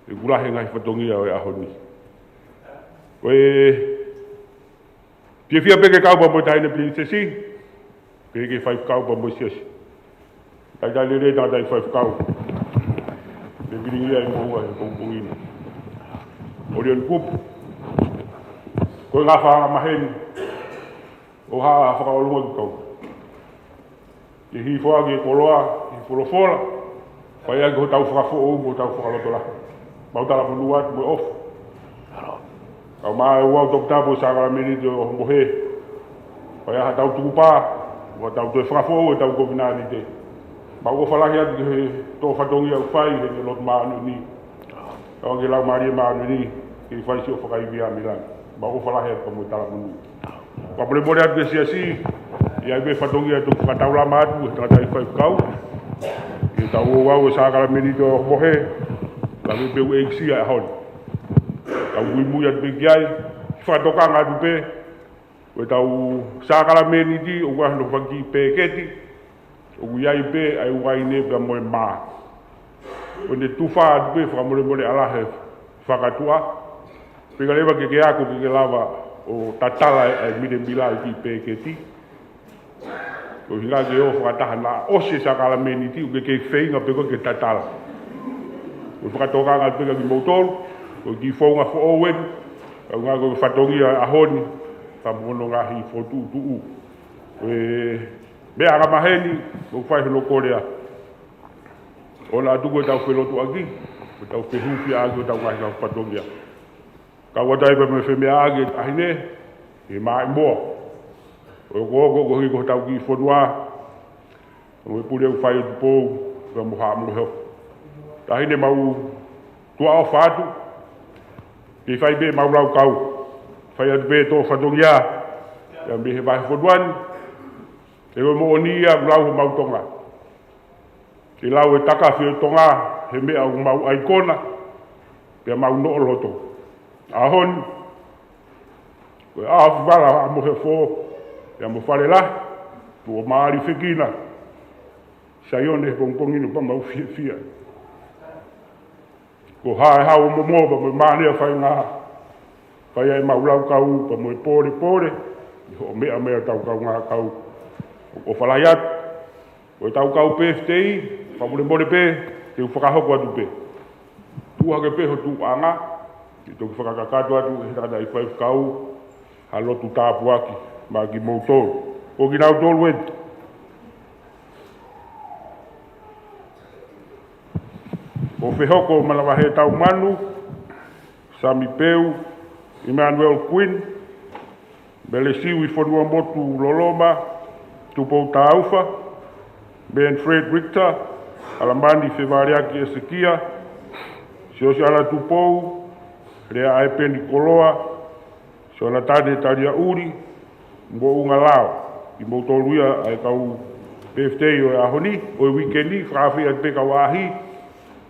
he ʻoku lahi e ngaahi fatongia ʻo e ʻaho ni. Ko e fiefia pē ke kau pea mo e Taʻahine Pilinisesi, pea ke faifekau pea mo e siasi. Talitali lelei tangataʻi faifekau. Pea pilingia e moua he pongipongi ni. ʻOlioni Kupu. Ko e ngafa angamaheni ʻo ha fakaʻolunga ki kau. Ke hifo ʻaki e koloa, ke folofola, fai ʻaki hotau fakafoʻou mo hotau fakalotolahi. Mau talamonū atu mo e ʻofa. Kau mai ʻa e toputapu ʻo e sākalamēniti ʻo e mohe. Fai ʻaki haʻatau tukupā, mo haʻatau toe fakafoʻou ʻetau kovinānite. Mau ʻofa lahi atu ki he tō fatongia ʻoku fai, he lotu māʻoniʻoni. Kau ki he Laumālie Māʻoniʻoni, ke fai siʻo fakaivia mei langi. Mau ʻofa lahi atu pea mo e talamonū. Fakamolemole atu ki he siasi, ʻi ai pē fatongia ʻe toki fakataulama atu, he tangataʻi faifekau. Ke tau ouau e sākalamēniti ʻo e mohe, ka me peu ʻeikisia e ʻaho ni. Tau muimui atu pē ki ai, fakatokanga atu pē, ko ʻetau sākalamēniti ʻoku ʻi ai hono fanga kiʻi pēketi, ʻoku ʻi ai pē ʻa e uaine pea mo e mā. Ko ʻene tufa atu pē fakamolemole ʻa e lahi fakatuʻa, pea ka leva ke ke ako ke ke lava ʻo tatala ʻa e milemila ʻi he kiʻi pēketi. Ko e hinga ke ʻo fakataha naʻa ʻosi e sākalamēniti ʻoku ke kei feinga pē koe ke tatala. Ko e fakatokanga pē kia kimoutolu, ko e kiʻi founga foʻou eni, kaungā ko e fatongia ʻaho ni, ka mo hono ngaahi fokotuʻutuʻu. Ko e meʻa angamaheni, ʻoku fai hono kolea. ʻOna atu ko ʻetau felotuʻaki, ko ʻetau fehufiaʻaki ʻo ʻetau ngaahi kau fatongia. Kau atu ai pē mo e femeʻaʻaki ʻa e taʻahine, ʻi he maʻimoa. ʻOku ʻoku ʻoku ʻi hotau kiʻi fonua, mo e pule ʻoku fai ʻo Tupou, pea mo Haʻa Moheofo. Taʻahine mau tuʻa ʻofa atu, ke fai pē mau laukau. Fai atu pē tō fatongia, ia mei he vahefonua ni, ʻe ʻo moʻoni ia ʻoku lau homau Tonga. Ke lau e takafi ʻo Tonga, he meʻa ʻoku mau ʻaikona, pea mau noʻo loto. ʻAho ni, ko e ʻaho fifala ʻa Moheofo, pea mo Falelahi, tuʻo mālifekina. Saione he pongipongi ni pea mau fiefia. Ko hai hau momo pea mo māne ʻa fainga. Fai ai mau laukau pea mo e pōlepole, ʻi hoʻo meʻa mai ʻa ʻetau kaungā kau. ʻOku ou fālai atu. Ko ʻetau kau pēfitei, fakamolemole pē, te u fakahoko atu pē. Tuʻu hake pē ho tuʻuʻanga, ke toki fakakakato atu ʻe he tangataʻeiki faifekau, ha lotu tāpuaki, maʻa kimoutolu. Ko kinautolu eni. Ko Fehoko Manavahē Taumanu, Sami Peu, Emmanuel Quinn, Melesiui Fonuamotu Loloma, Tupou Taufa, Ben Fred Richter, ʻAlamani Fevaliaki ʻEsekia, Siosiana Tupou, Lea ʻAepeni Koloa, Sionatane Taliaʻuli, mo Unga Lao, kimoutolu ia ʻa e kau pēfitei ʻo e ʻaho ni, ʻo e uike ni, fakaafeʻi atu pē kau ʻaʻahi,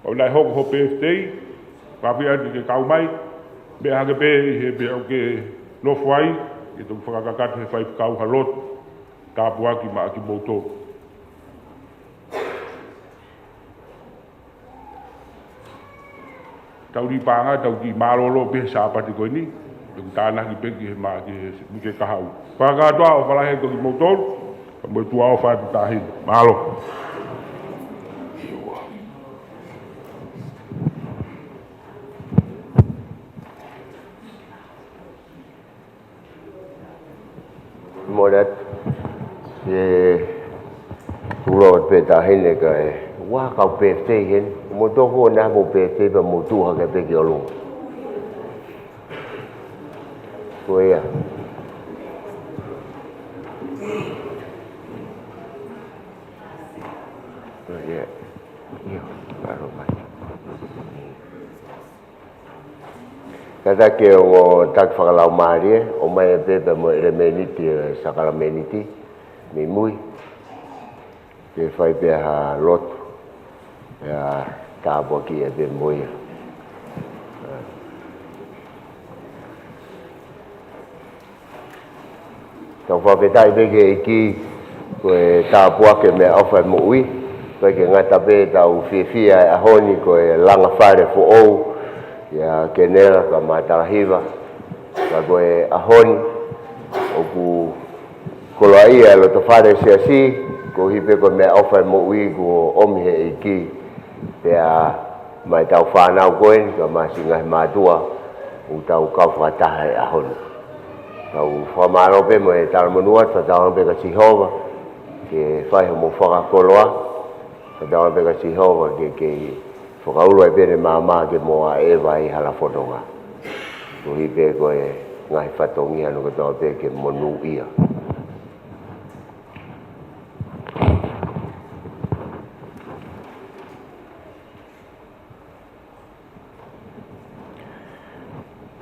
ʻoku nau hoko ho pēfitei, fakaafeʻi atu ke kau mai, meʻa hake pē ʻi he pē ʻoku ke nofo ai, ke toki fakakakato he faifekau ha lotu, tāpuaki maʻa kimoutolu. Tau lī paʻanga, tau kiʻi mālōlō pē he Sāpate ko eni, ʻoku tānaki pē ki he mā, ki he, ki he kahaʻu. Fakakātoa ʻo fālahi atu kimoutolu, ka mo e tuʻa ʻofa atu tahi. Mālō. Mole atu. ʻE, tulo pē taʻahine ka e, ua kau pēfitei heni. Mo toko na mo pēfitei pea mo tuʻu hake pē ki ʻolunga. Ko ia. Ko ia. Ia, mālō mai. Kātaki ʻo taki fakalaumālie, ʻomai pē pea mo e ʻelemēniti ʻo e sākalamēniti, muimui, ke fai pē ha lotu, ʻa e tāpuaki ʻe pē mo ia. Tau fakafetaʻi pē ki he ʻEiki, ko e tāpuaki meʻaʻofa e moʻui, ko e ke ngata pē tau fiefia e ʻaho ni ko e langa fale foʻou, ʻia Kenela ka Matalahiva, ka ko e ʻaho ni, ʻoku koloaʻia e loto fale siasi, koeʻuhi pē ko e meʻaʻofa e moʻui kuo ʻomi he ʻEiki, pea mai tau fānau ko eni, ka mai siʻi ngaahi mātuʻa, ʻoku tau kau fakataha he ʻaho ni. Tau fakamālō pē mo e talamonū atu, fakatauange pē kia Sihova, ke fai hoʻomo fakakoloa, fakatauange pē kia Sihova, ke, ke fakaulu ai pē ʻene maama ke mo ʻaʻeva ʻi hala fononga. Koeʻuhi pē ko e ngaahi fatongia hono kotoa pē ke monūʻia.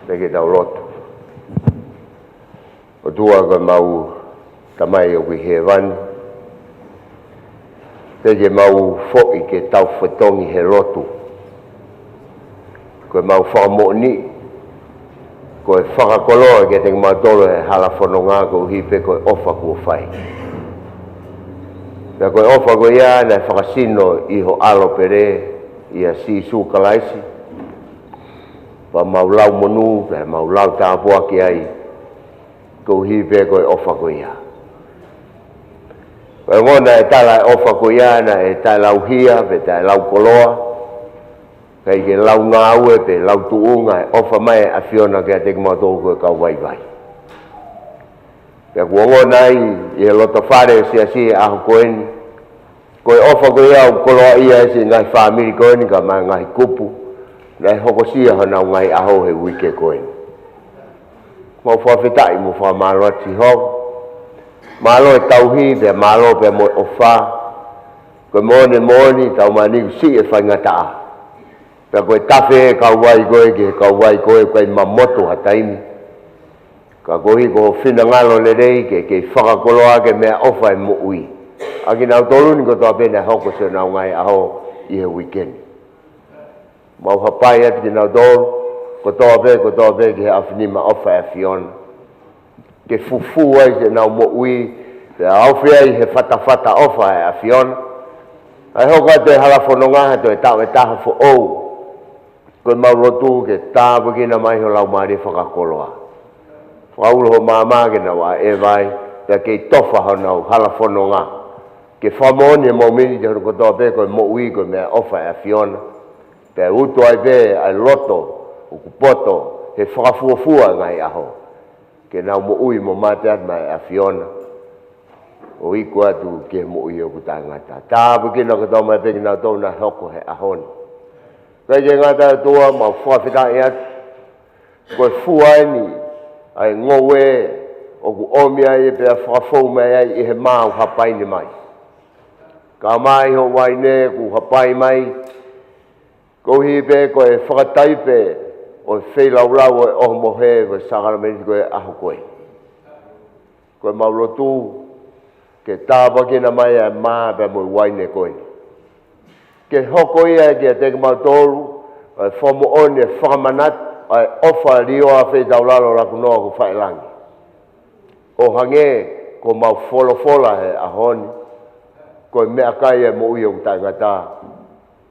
Pea ke tau lotu. ʻOtua ko homau Tamai ʻoku ʻi hēvani, pea ke mau foʻi ke tau fetongi he lotu. Ko homau fakamoʻoni, Ko e fakakoloa kiate kimautolu he hala fononga koeʻuhi pē ko e ʻofa kuo fai. Pea ko e ʻofa ko ia naʻe fakasino ʻi ho ʻAlo pele, ʻia Sīsū Kalaisi. Pea mau lau monū, pea mau lau tāpuaki ai, koeʻuhi pē ko e ʻofa ko ia. Ko e ʻuhinga naʻe tala e ʻofa ko ia, naʻe taʻelau hia, pe taʻelau koloa. Kae ʻikai ke lau ngāue pe lau tuʻunga e ʻofa mai e ʻAfiona kiate kimautolu ko e kau vaivai. Pea kuo ongona ai ʻi he lotofale ʻo e siasi he ʻaho ko eni. Ko e ʻofa ko ia ʻoku koloaʻia ai siʻi ngaahi fāmili ko eni kae ʻumaʻā e ngaahi kupu naʻe hokosia honau ngaahi ʻaho he uike ko eni. Mau fakafetaʻi mo fakamālō atu Sihova. Mālō e tauhi, pea mālō pea mo e ʻofa. Ko e moʻoni, moʻoni, tau mani siʻi e faingataʻa. Pea ko e tafe e kauvai ko ē ki he kauvai ko ē ʻoku ʻikai mamotu ha taimi. Ka koeʻuhi ko ho finangalo lelei ke, ke fakakoloa ʻaki e meʻaʻofa e moʻui ʻa kinautolu ni kotoa pē naʻe hoko siʻonau ngaahi ʻaho ʻi he uike ni. Mau hapai atu kinautolu kotoa pē, kotoa pē ki he ʻafinima ʻofa e ʻAfiona. Ke fufū ai siʻenau moʻui, pea ofi ai he fatafata ʻofa e ʻAfiona. ʻAi hoko atu e hala fononga ha toe taʻu ʻe taha foʻou. Ko ʻemau lotu ke tāpuekina mai ho Laumālie fakakoloa. Fakaulo ho maama ke nau ʻaʻeva ai, pea kei tofa honau hala fononga. Ke fakamoʻoni ʻemau miniti hono kotoa pē ko e moʻui ko e meʻaʻofa e ʻAfiona. Pea utu ai pē ʻa e loto ʻoku poto he fakafuofua e ngaahi ʻaho. Ke nau moʻui mo mate atu maʻa e ʻAfiona ʻo iku atu ki he moʻui ʻoku taʻengata. Tāpuekina kotoa mai pē kinautolu naʻe hoko he ʻaho ni. Kae ʻikai ke ngata ai ʻOtua, mau fakafetaʻi atu. Ko e fua eni ʻa e ngoue ʻoku ʻomi ai pea fakafou mai ai ʻi he mā ʻoku hapai ni mai. Kae ʻumaʻā ho uaine kuo hapai mai. Koeʻuhi pē ko e fakataipe ʻo e feilaulau ʻo e ʻohomohe ʻo e sākalamēniti ko e ʻaho ko ē. Ko ʻemau lotu ke tāpuekina mai ʻa e mā pea mo e uaine ko eni. Ke hoko ia kiate kimautolu ʻa e fakamoʻoni, ʻa e fakamanatu ʻa e ʻofa lioa feitaulalo laku noa ʻoku faʻa ʻi langi. ʻO hangē ko ʻemau folofola he ʻaho ni, ko e meʻakai e moʻui ʻoku taʻengata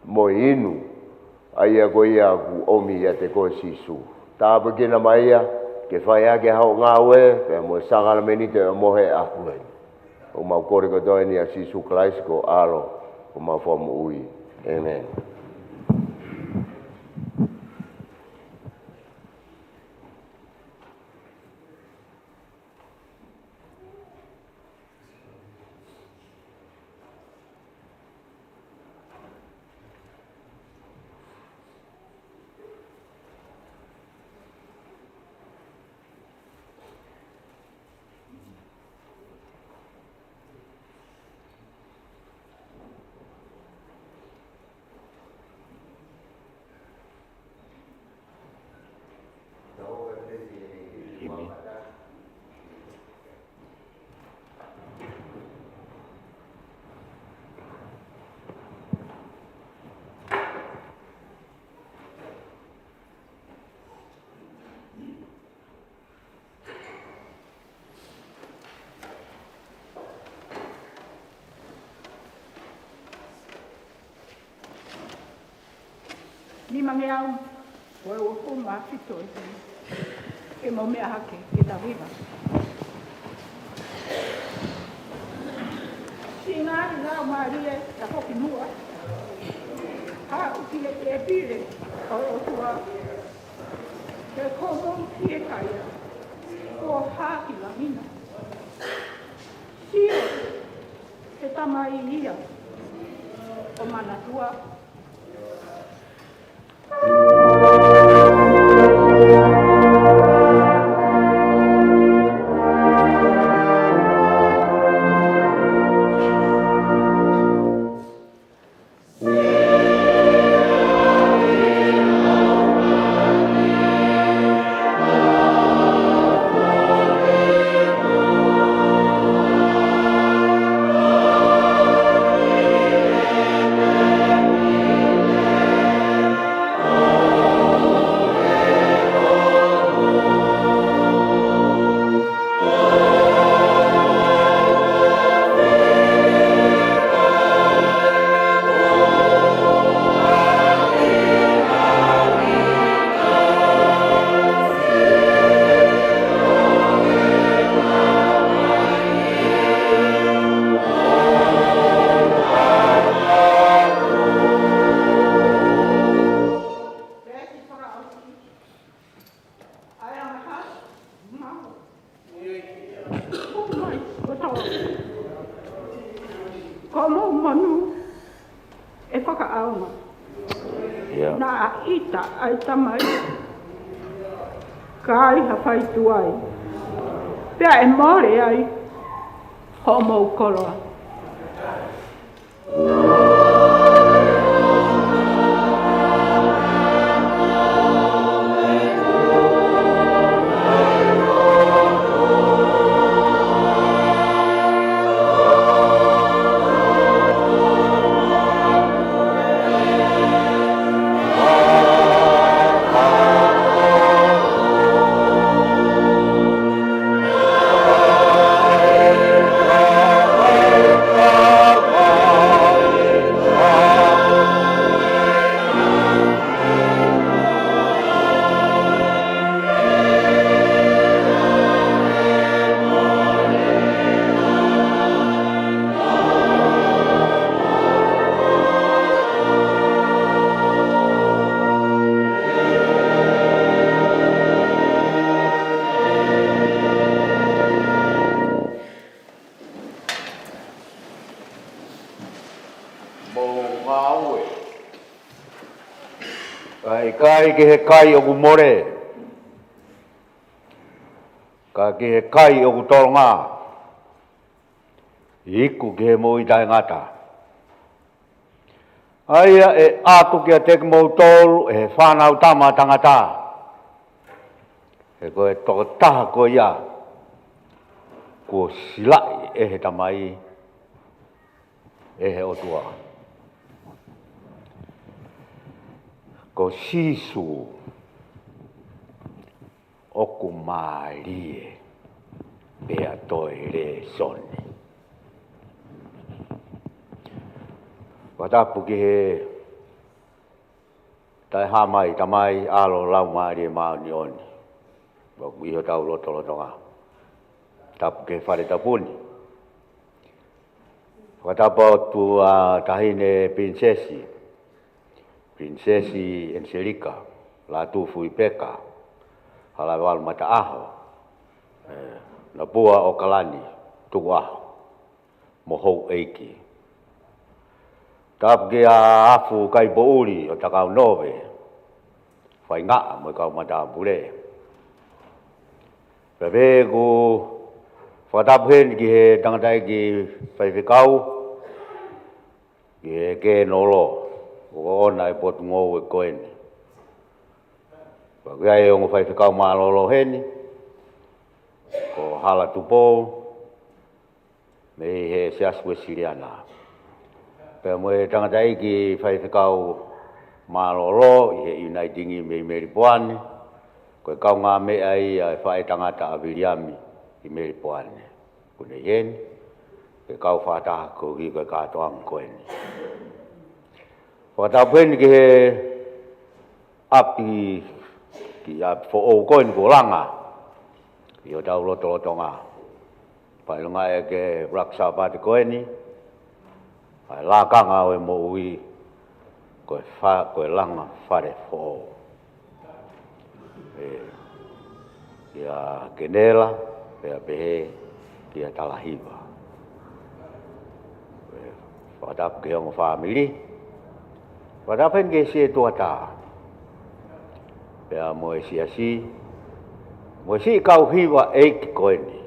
mo e inu, ʻa ia ko ia ʻoku ʻomi ʻiate koe Sīsū. Tāpuekina mai ia ke fai ʻaki hoʻo ngāue pea mo e sākalamēniti ʻo e ʻohomohe ʻaho ni. ʻOku mau kole kotoa eni ʻia Sīsū Kalaisi ko ho ʻAlo, ko homau Fakamoʻui. ʻĒmeni. Nimangeau uofulu mā fitu ē. Ke mau meʻa hake ke tau hiva. Siʻi ngaahi laumālie tafoki muʻa, haʻu ki he tēpile ʻo e ʻOtua. Ke komo ki he kaia, ko ha ki langi na. Sio, he Tamai ia ʻo Manatua. Ko hoʻomou monū ʻe fakaʻaonga. Ia. Naʻa ʻita ʻa e Tamai, ka ai ha fai tuai, pea ʻe mole ai hoʻomou koloa. Mou ngāue. Kae ʻikai ki he kai ʻoku mole, ka ki he kai ʻoku tolonga, iku ki he moʻui taʻengata. ʻA ia ʻe ʻatu kiate kimoutolu ʻe he Fānautama ʻa Tangata. He ko e tokotaha ko ia kuo silaʻi ʻe he Tamai, ʻe he ʻOtua, ko Sīsū ʻoku mālie pea toe lēsoni. Fakatapu ki he Taʻehāmai, Tamai, ʻAlo, Laumālie Māʻoniʻoni. ʻOku ʻi hotau lotolotonga. Tapu ki he fale tapu ni. Fakatapu atu ʻa Taʻahine Pilinisesi, Pilinisesi ʻEniselika Lātūfuipeka Halaevalu Mataʻaho, ʻe, Napua ʻAokalani Tukuʻaho, mo houʻeiki. Tapu kia Afu Kaipoʻuli ʻo Takaunove, Faingaʻa mo e kau matāpule. Pea pehē ʻoku fakatapu heni ki he tangataʻeiki faifekau, ki he Kēnolo, ʻoku ʻoʻona e potungāue ko eni. Pea ʻoku ʻi ai e ongo faifekau mālōlō heni, ko Hala Tupou, mei he Siasi Uēsiliana. Pea mo e tangataʻeiki faifekau mālōlō ʻi he Uniting mei Melipoane, ko e kaungāmeʻa ia ʻa e faʻētangata ʻa Viliami ʻi Melipoane. ʻOku ne ʻi heni, ke kau fakataha koeʻuhi ko e kātoanga ko eni. Fakatapu heni ki he ʻapi, ki he ʻapi foʻou ko eni kuo langa ʻi hotau lotolotonga. Pea ʻilonga ʻa e Black Sabbath ko eni, ʻa e lakanga ʻo e moʻui, ko e fa-, ko e langa fale foʻou. ʻE, kia Kenela, pea pehē kia Talahiva. ʻE, fakatapu ki he ongo fāmili. Fakatapu heni ki he sētuata, pea mo e siasi, mo e siʻi kau hiva ʻeiki ko eni.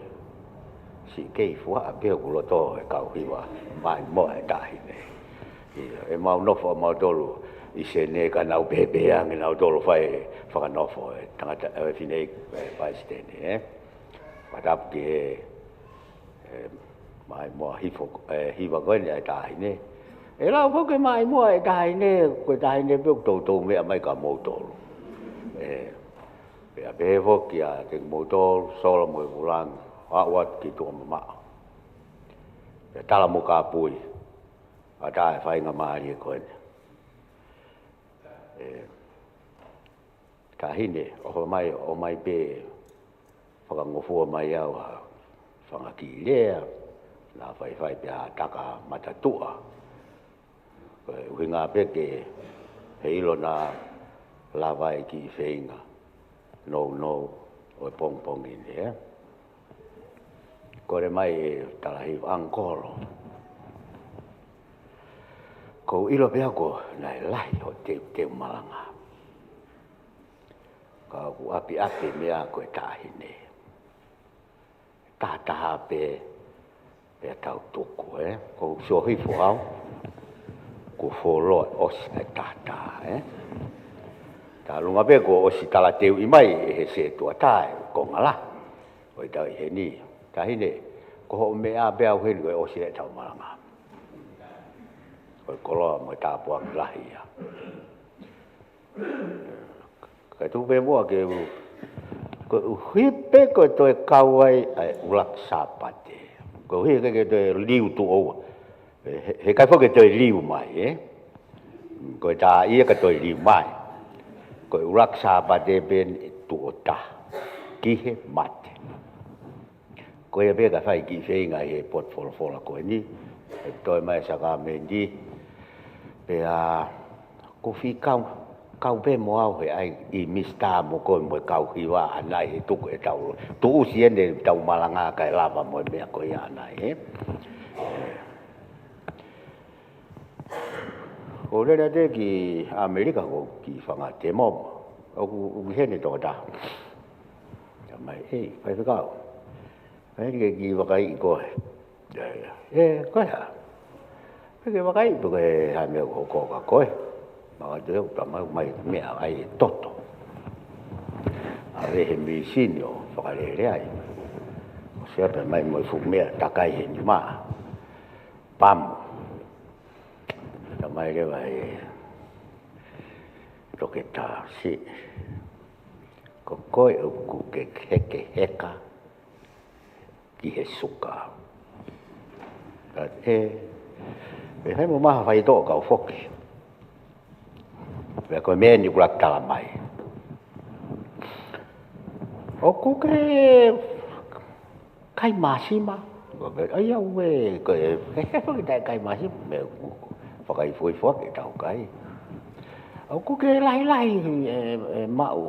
Siʻi kei fuaʻa pē ʻoku loto e kau hiva mai mo e Taʻahine. ʻIo, ʻemau nofo ʻamautolu ʻi Senē ka nau pehē pē ange nautolu fai fakanofo e tangata, e fineʻeiki, e palesiteni, ē. Fakatapu ki he, e, maʻimoa hifo, e, hiva ko eni ʻa e Taʻahine. ʻE lau foki e maʻimoa e Taʻahine, ko e Taʻahine pē ʻoku toutou meʻa mai kia moutolu. ʻE, pea pehē foki kiate kimoutolu, Sola mo e Vulangi, aʻu atu ki tuʻa mamaʻo. Pea tala mo kāpui ʻa e faingamālie ko eni. ʻE, Taʻahine, ʻofa mai, ʻomai pē fakangofua mai au ha fanga kiʻi lea, naʻa faifai pē ha taka matatuʻa. Ko e ʻuhinga pē ke he ʻilo naʻa lava e kiʻi feinga nounou ʻo e pongipongi ni, ē? Kole mai ʻe Talahiva, ʻAngikolo, ʻOku ou ʻilo pē au ko e lahi hoʻo teuteu malanga. Ka ʻoku ʻapiʻapi meʻa ko e taʻahine. Tahataha pē, pea tau tuku, ē? Ko e sio hifo au, kuo fuoloa ʻosi e tahataha, ē? Talu ange pē kuo ʻosi talateuʻi mai ʻe he setuata e konga lahi ʻo ʻetau ʻi heni. Taʻahine, ko hoʻo meʻa pē au heni ko e ʻosi ʻetau malanga. Ko e koloa mo e tāpuaki lahi ia. Ka tuku pē muʻa ke u, koeʻuhi pē ko e toe kau ai ʻa e ʻuluaki Sāpate. Koeʻuhi ke, ke toe liu tuʻo ua. He, he ʻikai foki ke toe liu mai, ē? Ko e tā ia ka toe liu mai. Ko e ʻuluaki Sāpate pē tuʻo taha ki he mate. Ko ia pē ka fai kiʻi feinga ʻi he potu folofola ko eni, ʻe toe mai e sākalamēniti, pea ko e fie kau, kau pē mo au he ʻai ʻi Misitā mo koe mo e kau hiva ʻanai he tuku ʻetau, tuʻusi ʻetau malanga kae lava mo e meʻa ko ia ʻanai, ē? Ko e lele atu ki ʻAmelika ko e kiʻi fanga temo. ʻOku, ʻoku ʻi heni e tokotaha. Talamai, ʻei, faifekau. Fai ke kiʻi vakaiʻi koe. ʻE, ko e hā? Fai ke vakaiʻi pe ko e hā e meʻa ʻoku hoko kia koe. Mahalo te u talamai mai meʻa ʻai e toto. ʻAve he mīsini ʻo fakalele ai. ʻOsi ʻa pē mai mo e fuʻu meʻa takai he nima. Pamu. Talamai leva ʻe he toketā, siʻi, ko koe ʻoku ke hekeheka ki he suka. Ka ʻe, ʻe fai mo maha faitoʻo kau foki. Pea ko e meʻa eni ʻoku laki talamai. ʻOku ke kai māsima. Ko e meʻa, ʻai au ē, ko e, he, he, foki taʻe kai māsima, meʻa ʻoku fakaifoifo ʻaki ʻetau kai. ʻOku ke lahilahi ʻe, ʻe maʻu,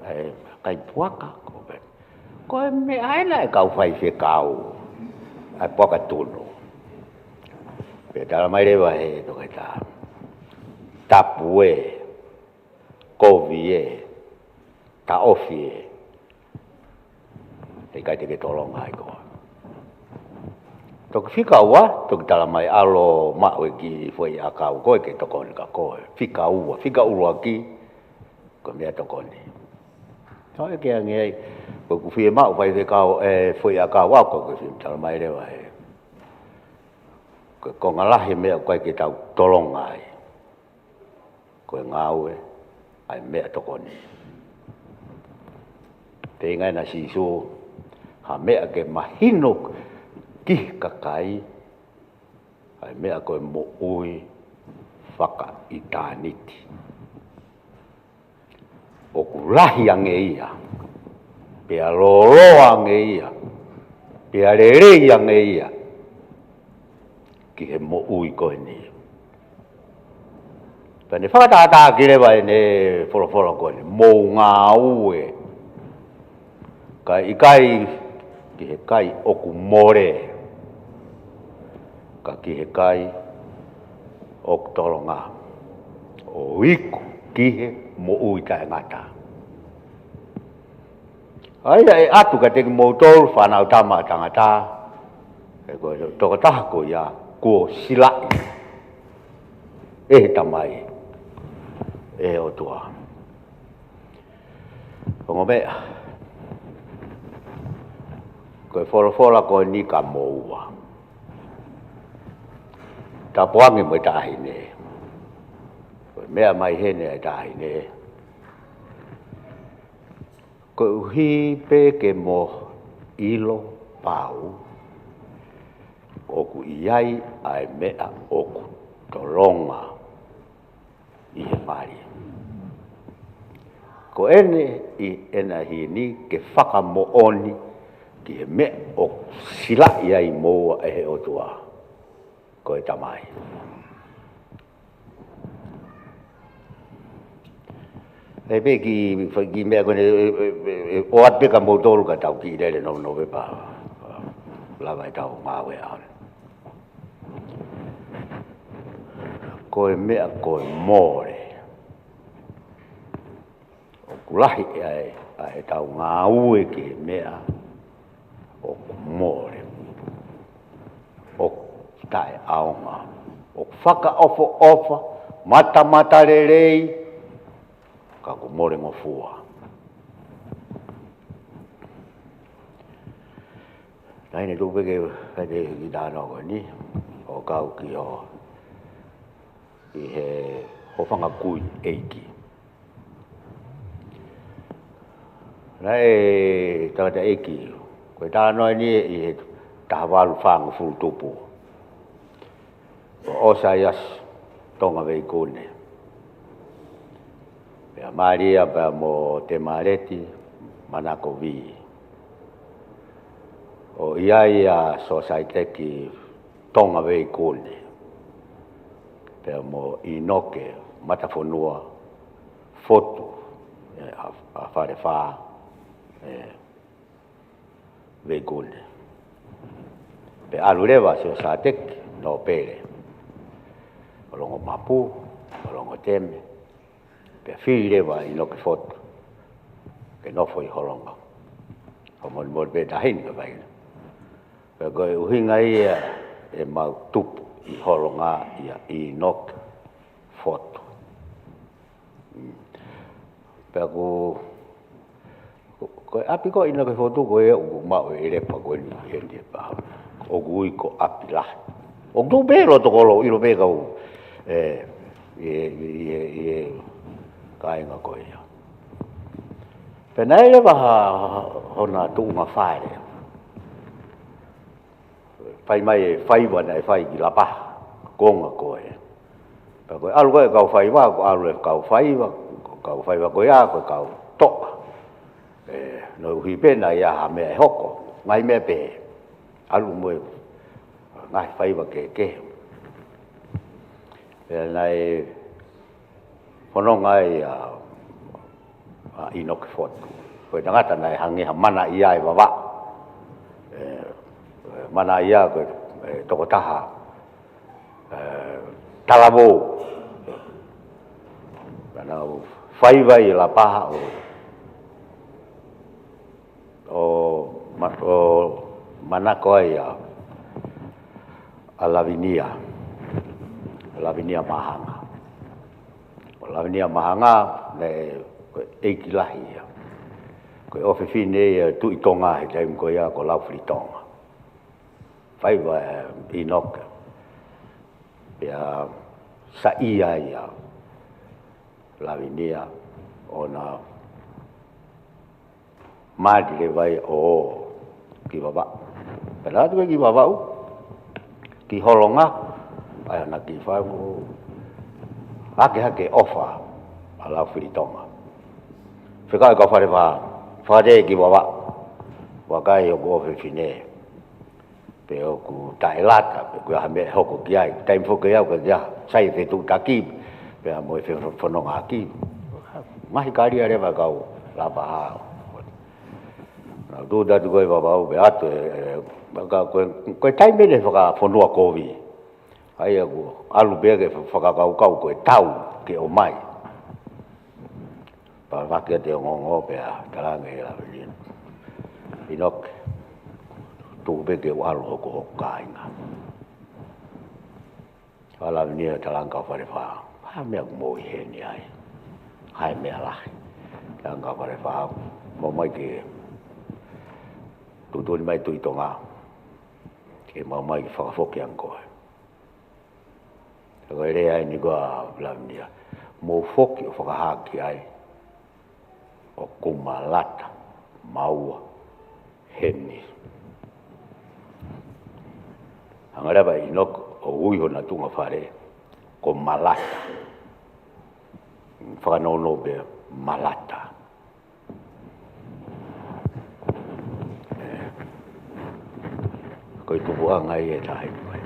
ʻe kai puaka, ko e meʻa. Ko e meʻa ena ʻe kau faifekau, ʻa e puaka tunu. Pea talamai leva he toketā. Tapu ē, kovi ē, taʻofi ē. ʻE ʻikai te ke tolonga ai koe. Toki fika ua, toki talamai ʻalu ʻo maʻu e kiʻi foʻi ʻakau ko ē ke tokoni kia koe. Fika ua, fika ʻuluaki, ko e meʻa tokoni. Tau ʻeke ange ai, ko ʻeku fie maʻu faifekau, ʻe, foʻi ʻakau au ko ē, ko e fie talamai leva he. Ko e konga lahi e meʻa ʻoku ʻikai ke tau tolonga ai. Ko e ngāue ʻa e meʻatokoni. Pea ʻi he ngaahi ʻa Sīsū, ha meʻa ke mahino ki he kakai, ʻa e meʻa ko e moʻui fakaʻitāniti. ʻOku lahi ange ia, pea lōloa ange ia, pea lelei ange ia, ki he moʻui ko eni. Pea ne fakatātā ki leva ʻene folofola ko eni, mou ngāue. Ka ʻikai ki he kai ʻoku mole. Ka ki he kai ʻoku tolonga. ʻO iku ki he moʻui taʻengata. ʻA ia ʻe ʻatu kiate kimoutolu fānau tama ʻa tangata, ʻe ko e tokotaha ko ia, kuo silaʻi ʻe he Tamai, ʻe he ʻOtua. Ongo meʻa, ko e folofola ko eni kia moua. Tapu ange mo e taʻahine. Ko e meʻa mai heni ʻa e taʻahine. Koeʻuhi pē ke mo ʻilo pau, ʻoku ʻi ai ʻa e meʻa ʻoku tolonga ʻi he mali. Ko eni ʻi heni ke fakamoʻoni ki he meʻa ʻoku silaʻi ai moua ʻe he ʻOtua. Ko e Tamai. ʻE pē ki, ki meʻa ko eni, ʻe, ʻe, ʻe, ʻe, ʻoatu pē kia moutolu ka tau kiʻi lele nounou pē pea lava ʻetau ngāue ʻaho ni. Ko e meʻa ko e mole. ʻOku lahi ʻa e, ʻa ʻetau ngāue ki he meʻa ʻoku mole. ʻOku taʻeʻaonga. ʻOku fakaʻofoʻofa, matamatalelei, ka ʻoku molengofua. Naʻe tuku pē ke, ke kiʻi talanoa ko eni, ʻo kau ki hoʻo, ʻi he hōfangakui ʻeiki. Naʻe tangataʻeiki, ko e talanoa eni ʻi he taha valu fāngofulu tupu. Ko ʻOsaiasi Tonga Veikune. Pea Malia pea mo Temaleti Manakovi. ʻO ʻi ai ʻa Sosaiteki Tonga Veikune. Pea mo ʻInoke Matafonua Fotu, ē, ʻa, ʻa Falefā, ē, Veikune. Pea ʻalu leva Sosaiteki Nōpele. ʻO longo mapu, ʻo longo teme. Pea fili leva ʻInoke Fotu ke nofo ʻi Holonga. Ko e molemole pē taʻahine ka vaina. Pea ko e ʻuhinga ia ʻemau tupu ʻi Holonga ia ʻInoke Fotu. Mm. Pea ko, ko, ko e ʻapi ko ē ʻInoke Fotu ko ē ʻoku maʻu e lepa ko eni, eni e pā. ʻOku ui ko ʻApilahi. ʻOku tuʻu pē loto kolo, ʻilo pē kau, ē, ʻi he, ʻi he, ʻi he kāinga ko ia. Pea naʻe leva ha, ha, hona tuʻunga fale. Fai mai e faiva naʻe fai ki Lapaha, konga ko ē. Pea ko e ʻalu ko ē kau faiva, ko e ʻalu e kau faiva, ko e kau faiva ko ia, ko e kau toʻa. Ē, no uhi pē naʻe ʻi ai ha meʻa ʻe hoko, ngaahi meʻa pē. ʻAlu mo e ngaahi faiva kehekehe. Pea naʻe fononga ai ʻa, ʻa ʻInoke Fotu. Ko e tangata naʻe hangē ha manaʻia ʻi Vavaʻu. Ē, manaʻia ko e, ē, tokotaha, ē, talavou. Pea naʻa nau faiva ʻi Lapaha ʻo ʻo ma-, ʻo manako ai ʻa, ʻa Lavinia. Lavinia Mahanga. ʻO Lavinia Mahanga, naʻe, ko e ʻeiki lahi ia. Ko e ʻofefine ia Tuʻi Tonga he taimi ko ia ko Laufilitonga. Faiva ʻe ʻInoke. Pea saiʻia ai ʻa Lavinia ʻo na mali leva ia ʻo ō ki Vavaʻu. Pea na ō atu ki Vavaʻu, ki Holonga, ʻai hona kiʻi fai mo hake hake ʻofa ʻa Laufilitonga. Fekau e kau Falefā, fakatē ki Vavaʻu, vakai hoku ʻofefine. Pe ʻoku taʻelata, pe ʻoku ʻi ai ha meʻa ʻe hoko ki ai. Taimi foki au ka kia, sai e fetuʻutaki, pea mo e fefonongaʻaki. Ngaahi kalia leva kau Lapaha. Naʻa nau tuʻu atu ko ē ʻi Vavaʻu, pea ʻoatu, ē, ē, ka ko e, ko e taimi eni fakafonua kovi. ʻAi ʻoku ʻalu pē ke fakakaukau ko e tau ke ō mai. Pea vaki atu e ongoongo pea talaange ʻe Lavinia, ʻInoke, tuku pē ke u ʻalu hoku, hoku kāinga. Pea Lavinia talaange kau Falefā, ha meʻa ʻoku mou ʻi heni ai. Hai meʻa lahi. Talaange kau Falefā, mou mai ke tuʻutuʻuni mai Tuʻi Tonga. Ke mau mai ke fakafoki ange koe. Ko e lea eni ko ē ʻa Lavinia. Mou foki ʻo fakahā ki ai ʻoku Malata Maua heni. Hanga leva ʻe ʻInoke ʻo ui hona tuʻunga fale ko Malata. Fakanounou pē Malata. Ko e tupuʻanga ia ʻe taha ʻi ai.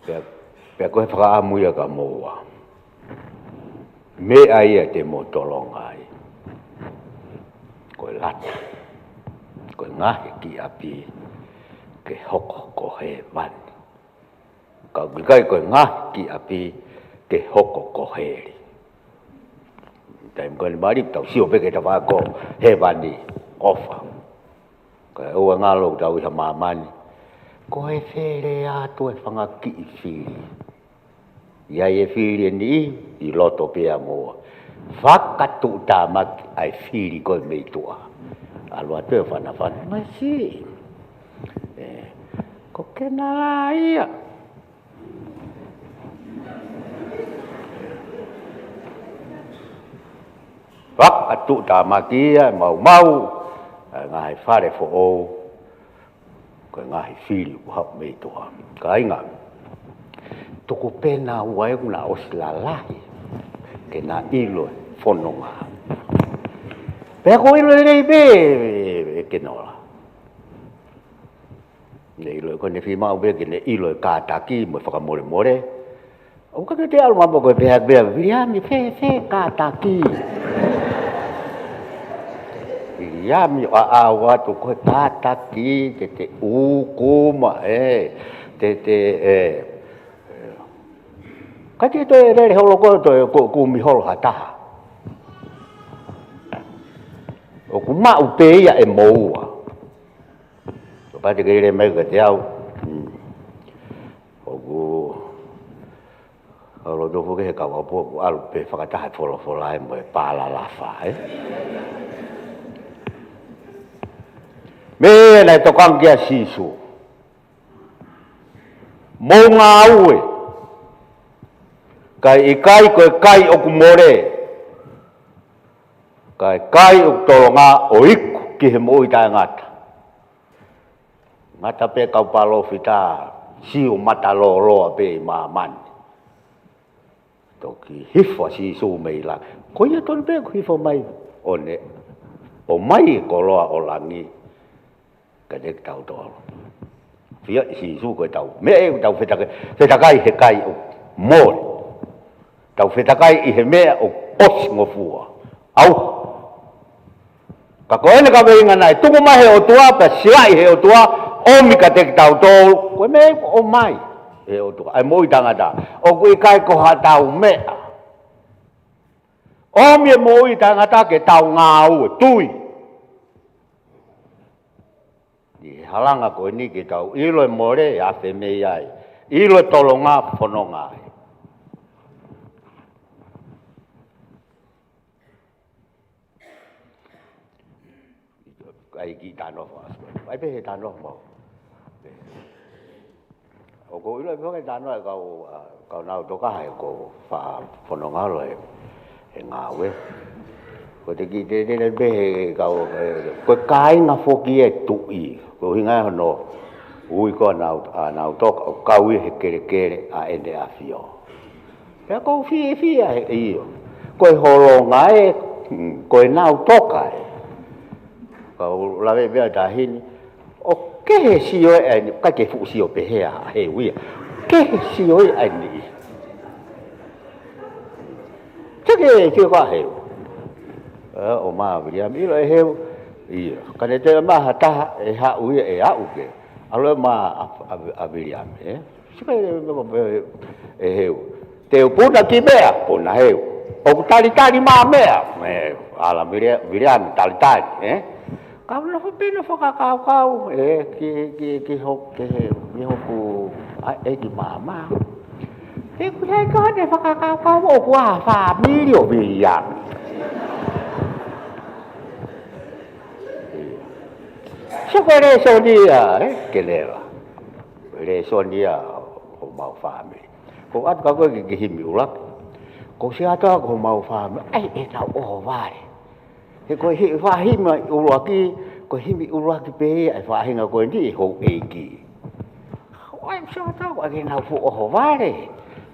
Pea, pea ko e fakaʻamu ia kia moua. Meʻa ia te mou tolonga ai. Ko e lata. Ko e ngaahi kiʻi ʻapi. ke hoko ko hēvani. Ka ʻoku ʻikai ko e ngaahi kiʻi ʻapi ke hoko ko heli. Taimi ko eni mali, tau sio pē ke tau vakai ko hēvani, ʻofa. Ka ʻoua ngalo tau ʻi ha māmani. Ko e fele atu e fanga kiʻi fili. ʻI ai e fili ʻe niʻihi ʻi loto pea mo ua. Fakatuʻutāmaki ʻa e fili ko ē mei tuʻa. ʻAlu atu e fanafana. Masi. ʻE, ko Kenala ia. Fakatuʻutāmaki ia, maumau, ʻa e ngaahi fale foʻou, ko e ngaahi fili ʻoku haʻu mei tuʻa. Kāinga, tuku pē naua ʻoku na ʻosi lalahi, ke na ʻilo e fononga. Pea ko e ʻilo lelei pē, ʻe Kenala. Ne ʻilo ko ē ne fiemaʻu pē ke ne ʻilo e kātaki mo e fakamolemole. ʻOku ʻikai ke te ʻalu mai mo ko e pehē pē, Viliami, fē, fē kātaki. Viliami, ʻo aʻu atu ko e kātaki, te te uku mai, ē, te te, ē. Ka te toe lele holo ko ē, toe ko, kumi holo ha taha. ʻOku maʻu pē ia ʻe moua. Tokua te ke lele mai kiate au. Hmm. ʻOku, ʻoku ou loto foki he kau ʻaupito ʻoku ʻalu pē fakataha e folofola ē mo e palalafa, ē? Meʻa naʻe tokanga ki ai ʻa Sīsū. Mou ngāue. Kae ʻikai ko e kai ʻoku mole. Ka e kai ʻoku tolonga ʻo iku ki he moʻui taʻengata. Ngata pē kau palōfita, sio matalōloa pē ʻi māmani. Toki hifo ʻa Sīsū mei langi. Ko ia tonu pē ʻoku hifo mai ʻo ne ʻomai e koloa ʻo langi kiate kitautolu. Fiefia ʻi Sīsū ko e tau meʻa ʻoku tau fetakai, fetakai he kai ʻoku mole. Tau fetakai ʻi he meʻa ʻoku ʻosi ngofua. ʻAuha. Ka ko ʻene kaveinga naʻe tuku mai he ʻOtua, pea silaʻi he ʻOtua, ʻomi kiate kitautolu, ko e meʻa ʻoku ʻomai he ʻOtua. ʻA e moʻui taʻengata. ʻOku ʻikai ko haʻatau meʻa. ʻOmi e moʻui taʻengata ke tau ngāue, tui. ʻI he halanga ko eni ke tau ʻilo e mole, afe mei ai. ʻIlo e tolonga, fononga ai. ʻAi kiʻi talanoa fakaʻosi. ʻAi pē he talanoa mau. ʻOku ou ʻilo ʻe pehē ke talanoa e kau, ʻa, kau Nautoka he ko e faʻa fononga holo he, he ngāue. Ko e kiʻi tētē pē he kau, ē, ko e kāinga foki e tuʻi. Ko e ʻuhinga ia hono ui ko ē ʻa Nau, ʻa Nautoka, ʻoku kau ia he kelekele ʻa ʻEne ʻAfio. Pea ʻoku ou fiefia he ʻio. Ko e holonga ē, mm, ko e Nautoka ē. Kau lave pē ʻa e taʻahine. ʻOku kehe sio ʻe ʻa e niʻihi, ʻikai ke fuʻu sio pehē ʻa Heu ia. Kehe sio ʻe ʻa e niʻihi. Te ke sio ko ē ʻa Heu. Ē, ʻomai ʻa Viliami, ʻilo ʻe Heu. ʻIo. Ka ne toe ʻomai ha taha ʻe haʻu ia ʻe aʻu ke. ʻAlu ʻomai ʻa, ʻa, ʻa Viliami, ē? Sika e meko pe ʻe Heu. Te u puna ki meʻa, puna Heu. ʻOku talitali mai meʻa, ē, ʻalu Vilia-, Viliami talitali, ē? Kau nofo pē ʻo fakakaukau, ē, ki, ki, ki ho-, ki he, ki hoku, ʻa, ʻeiki māmā. ʻOku ʻikai ko haʻane fakakaukau ʻoku ʻi ai ha fāmili ʻo Viliami. Sio ko e lēsoni ia, ē, Keneva. Lēsoni ia homau fāmili. Ko atu ka ko ē ke, ke himi ʻuluaki. Ko e sio atu ko homau fāmili. ʻAi, ʻe tau ʻohovale. He ko e hi-, faʻa himi ʻuluaki, ko e himi ʻuluaki pē ia, ʻe faʻahinga ko eni ʻe houʻeiki. ʻAi, sio atu, ʻai ke nau fuʻu ʻohovale.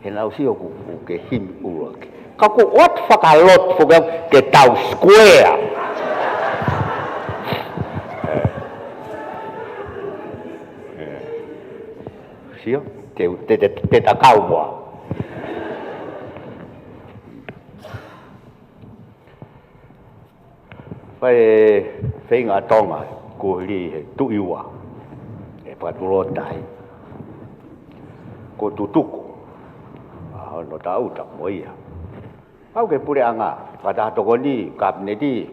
He nau sio ʻoku, ʻoku ke himi ʻuluaki. Ka ko ʻoatu fakalotu, foki ke tau square. Sio, te, te, te, te ta kau moa. Fai e feinga ʻa Tonga, kuo hili he tuʻi ua. ʻE Fakatulou tahi. Ko Tutuku, ʻa hono tauta mo ia. Aʻu ki he puleʻanga, fakataha tokoni, kapineti.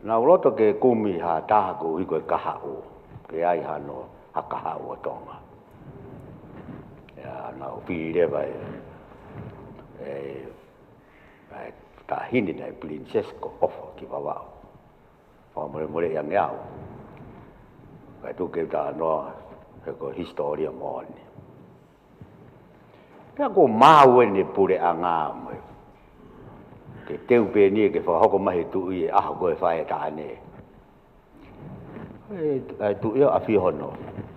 Naʻa ku loto ke kumi ha taha koeʻuhi ko e kahaʻu. Ke ʻi ai hano, ha kahaʻu ʻo Tonga. ʻIo, naʻa ku fili leva ʻe, ʻe, ʻe taʻahine naʻe Princess ko ʻOfa ki Vavaʻu. Fakamolemoleʻi ange au. Kae tuku ke u talanoa, he ko e hisitōlia moʻoni. Pea ko e maʻu eni e puleʻanga mai. Ke teu pē eni ke fakahoko mai he tuʻi e ʻaho ko e fai e taʻane. ʻE, ʻe tuʻi ʻo ʻafio hono,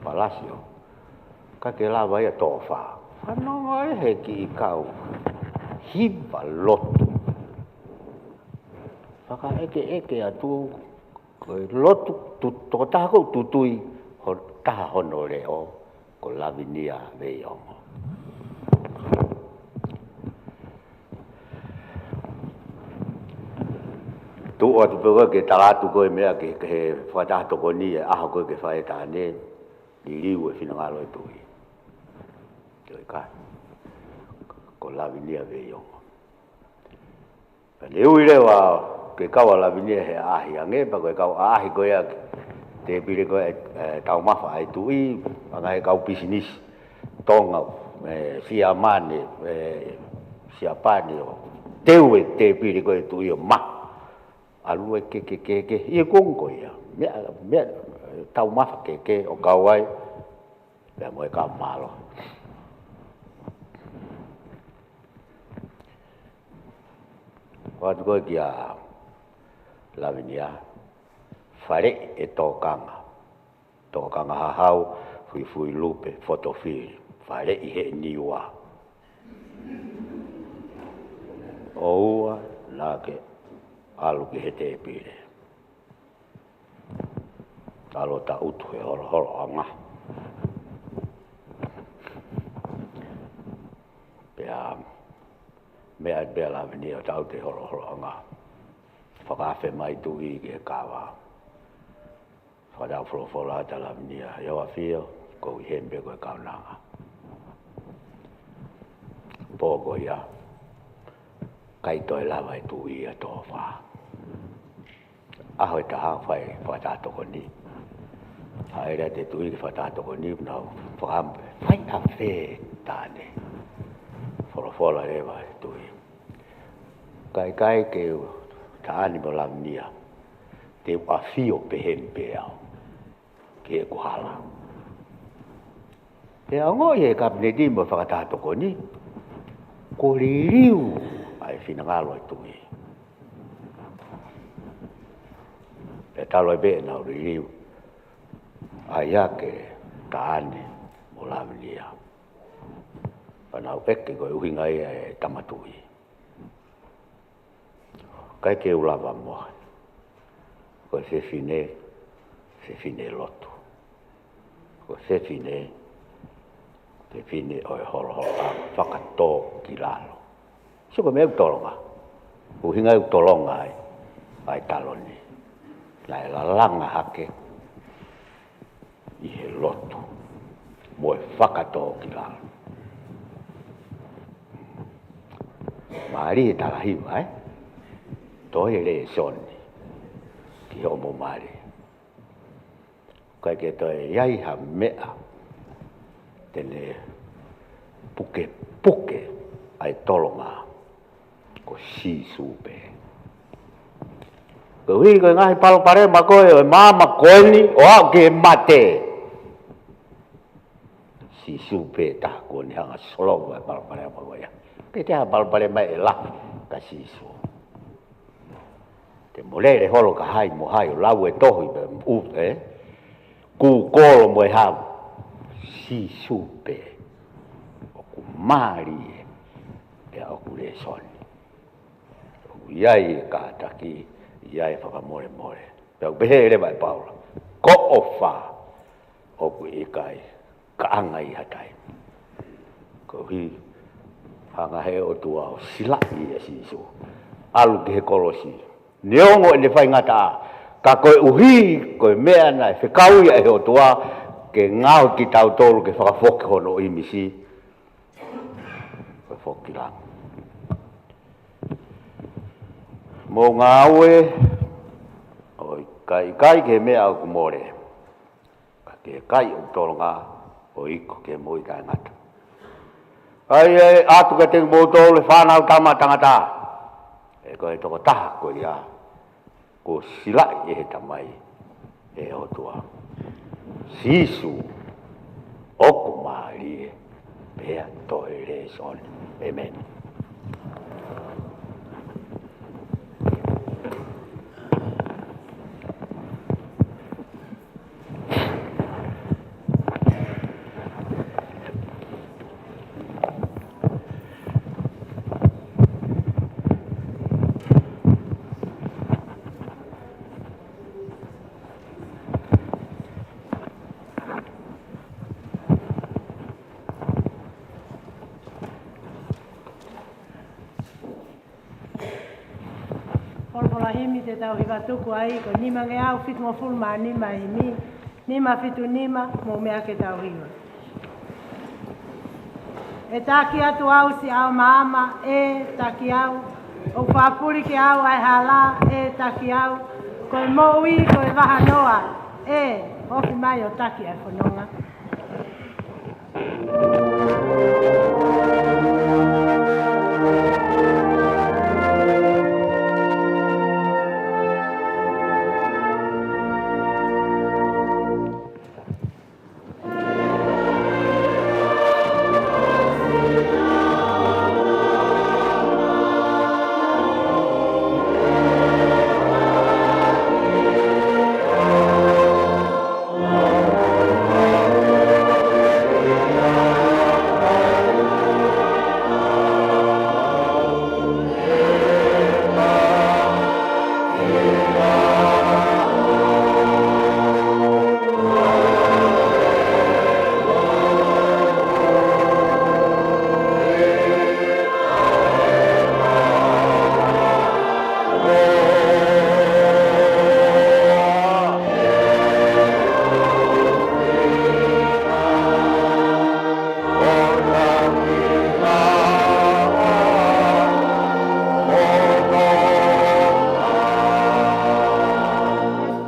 palasio. Ka ke lava ia tō fā. Fanongo ē he kiʻi kau. Hiva lotu. Fakaʻekeʻeke atu, ko e lotu, tu-, tokotaha ko ē ʻoku tutui, ho-, taha hono leʻo, ko Lavinia Veiongo. Tuʻu atu pē ko ē ke tala atu ko e meʻa ke, ke he fakataha tokoni e ʻaho ko ē ke fai e taʻane, liliu e finangalo e tuʻi. Ko e kai. Ko Lavinia Veiongo. Pea ne ui leva ke kau ʻa Lavinia he ʻaʻahi ange, pea ko e kau ʻaʻahi ko ia ki he tēpile ko ē, ʻe, taumafa ʻa e tuʻi, ʻa e ngaahi kau pisinisi Tonga, ʻe, Siamane, ʻe, Siapani ʻo teu e tēpile ko ē tuʻi ʻo maʻu. ʻAlu e ke, ke, ke, ke, ʻi he konga ko ia. Meʻa, meʻa, taumafa ke, ke, ʻo kau ai, pea mo e kau mālohi. Ko atu ko ē kia Lavinia, faleʻi e tokanga. Tokanga hahau, fuifui lupe, fotofili, faleʻi he niua. ʻOua naʻa ke ʻalu ki he tēpile. ʻAlu ʻo taʻutu he holoholoʻanga. Pea, meʻa pē ʻa Lavinia ʻo taʻutu he holoholoʻanga. Fakaafe mai tuʻi ki he kava. Fakatau folofola atu ʻa Lavinia, ʻio ʻAfio, ko e ʻuhi pē ko e kaunanga. Pō ko ia, ʻikai toe lava e tuʻi ia tō fā. ʻAho ʻe taha fai fakataha tokoni. Haʻele atu e tuʻi ki he fakataha tokoni, nau fakaʻamu, fai ʻa fē taʻane. Folofola leva e tuʻi. ʻIkai, ʻikai ke u taʻane mo Lavinia. Te u ʻafio pehē pē au ki heʻeku hala. Pea ongoʻi ʻe he kapineti mo e fakataha tokoni, kuo liliu ʻa e finangalo e tuʻi. Pea talu ai pē ʻenau liliu, ʻai hake taʻane mo Lavinia. Pea nau ʻeke ko e ʻuhinga ia e tama tuʻi. ʻIkai ke u lava mo ia. Ko e fefine, fefine lotu. Ko e fefine, fefine ʻo e holoholoʻanga fakatōkilalo. Sio ko e meʻa ʻoku tolonga. ʻUhinga ʻoku tolonga ai, ʻa e taloni. Naʻe lalanga hake ʻi he lotu mo e fakatōkilalo. Mālie e tala hiva, ē? Toe lēsoni ki hoʻomo mali. ʻIkai ke toe ʻi ai ha meʻa te ne pukepuke ʻa e tolonga. Ko Sīsū pē. Koeʻuhi ko e ngaahi palopalema ko ē ʻo e māmani ko eni ʻo aʻu ki he mate, Sīsū pē taha kuo ne hanga ʻo solova e palopalema ko ia. ʻIkai ke ʻi ai ha palopalema ʻe lahi ka Sīsū. Te mo lele holo ka hai mo hai ʻo lau e tohi pē ʻū, ē? Kūkolo mo e hau. Sīsū pē. ʻOku mālie, pea ʻoku lēsoni. ʻOku ʻi ai e kātaki, ʻi ai e fakamolemole. Pea ʻoku pehē leva ʻe Paula, ko ʻOfa, ʻoku ʻikai kaʻanga ʻi ha taimi. Koeʻuhi, hanga he ʻOtua ʻo silaʻi ʻa Sīsū. ʻAlu ki he kolosi. Neongo ʻene faingataʻa, ka koeʻuhi ko e meʻa naʻe fekau ia ʻe he ʻOtua, ke ngaohi kitautolu ke fakafoki hono ʻīmisi, ko e foki ki langi. Mou ngāue ʻo ʻikai, ʻikai ki he meʻa ʻoku mole, ka ki he kai ʻoku tolonga ʻo iku ki he moʻui taʻengata. ʻAi, ʻai atu kiate kimoutolu ʻe fānau tama tangata, ʻe ko e tokotaha ko ia kuo silaʻi ʻe he Tamai, ʻe he ʻOtua, Sīsū ʻoku mālie pea toe lēsoni. ʻĒmeni. Folofola himi te tau hiva tuku ai, ko e nimangeau fitungofulu mā nima himi, nima fitu nima, mou meʻa ke tau hiva. ʻE taki atu au siʻau maama, ʻe taki au. ʻOku fāpuli kiate au ʻa e hala, ʻe taki au. Ko e moʻui, ko e vahanoa, ʻe ofi mai ʻo taki ʻa e fononga.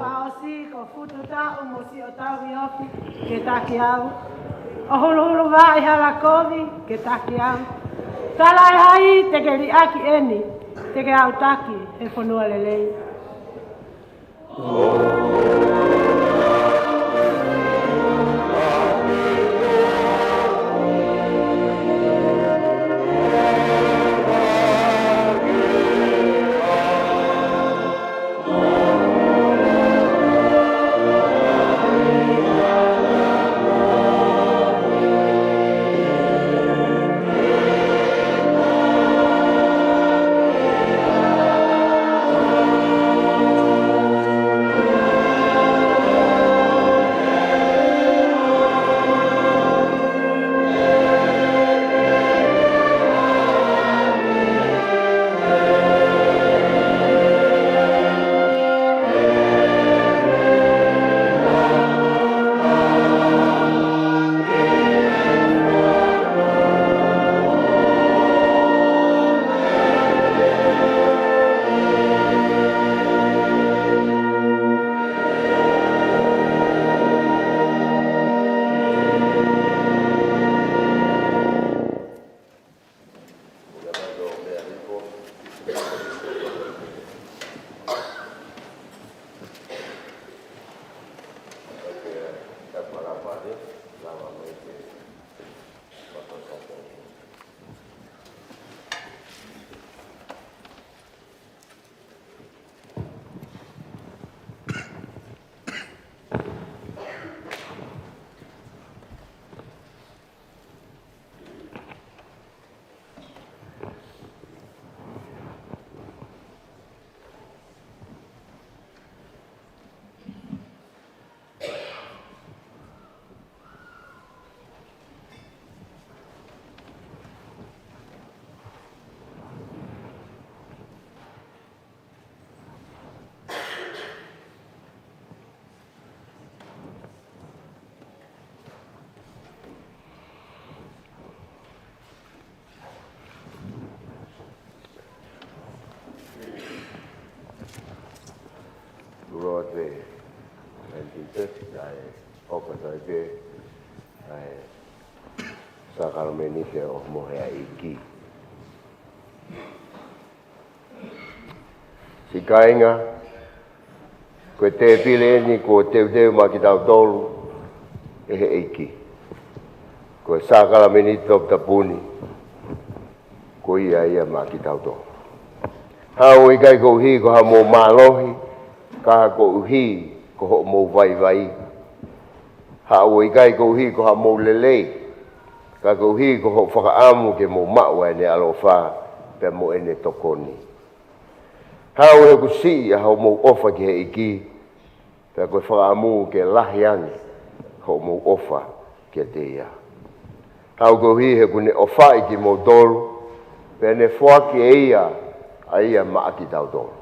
Fakaʻosi ko Futu Taʻu mo Siʻotau Iofi, ke taki au. ʻO Huluhulu Vaʻe hala kovi, ke taki au. Talaʻehai, te ke liʻaki eni, te ke aʻutaki he fonua lelei. Pē, ʻa e ʻofa ʻa e sākalamēniti ʻo e ʻOhomohe ʻa e ʻEiki. Siʻi kāinga, ko e tēpile ʻeni kuo teuteu maʻa kitautolu ʻe he ʻEiki. Ko e sākalamēniti toputapu ni, ko ia ia maʻa kitautolu. Haʻu ʻikai koeʻuhi ko haʻamou mālohi, ka koeʻuhi ko hoʻomou vaivai. Haʻu ʻikai koeʻuhi ko haʻamou lelei, ka koeʻuhi ko hoʻo fakaʻamu ke mou maʻu ʻa ʻene ʻaloʻofa pea mo ʻene tokoni. Haʻu he kuo siʻi ʻa hoʻomou ʻofa ki he ʻEiki, pea ko e fakaʻamu ke lahi ange hoʻomou ʻofa kiate ia. Haʻu koeʻuhi he kuo ne ʻofaʻi kimoutolu, pea ne foaki ʻe ia ʻa ia maʻa kitautolu.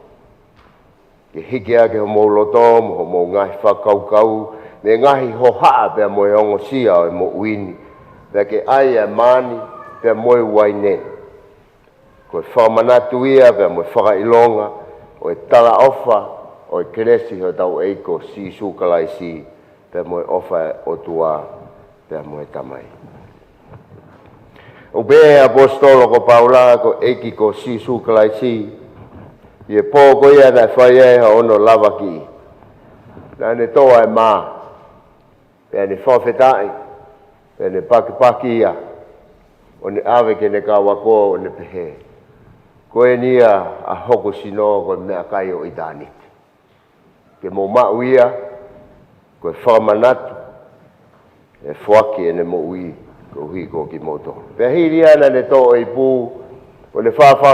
Ke hiki hake homou loto mo hoʻomou ngaahi fakakaukau, mei he ngaahi hohaʻa pea mo e ongosia ʻo e moʻui ni, pea ke ʻai ʻa e maani pea mo e uaine. Ko e fakamanatu ia pea mo e fakaʻilonga ʻo e talaʻofa ʻo e kelesi ʻo hotau ʻEiki ko Sīsū Kalaisi, pea mo e ʻofa ʻa e ʻOtua, pea mo e Tamai. ʻOku pehē ʻe he ʻaposetolo ko Paula, ko e ʻEiki ko Sīsū Kalaisi, ʻi he pō ko ia naʻe fai ai hono lavakiʻi, naʻa ne toʻo ʻa e mā, pea ne fakafetaʻi, pea ne pakipaki ia, ʻo ne ʻave ki heʻene kau ako, ʻo ne pehē, ko eni ia ʻa hoku sino, ko e meʻakai ʻo ʻitāniti. Ke mou maʻu ia, ko e fakamanatu ʻe foaki ʻene moʻui koeʻuhi ko kimoutolu. Pea hili ia naʻa ne toʻo e ipu, ʻo ne fāfā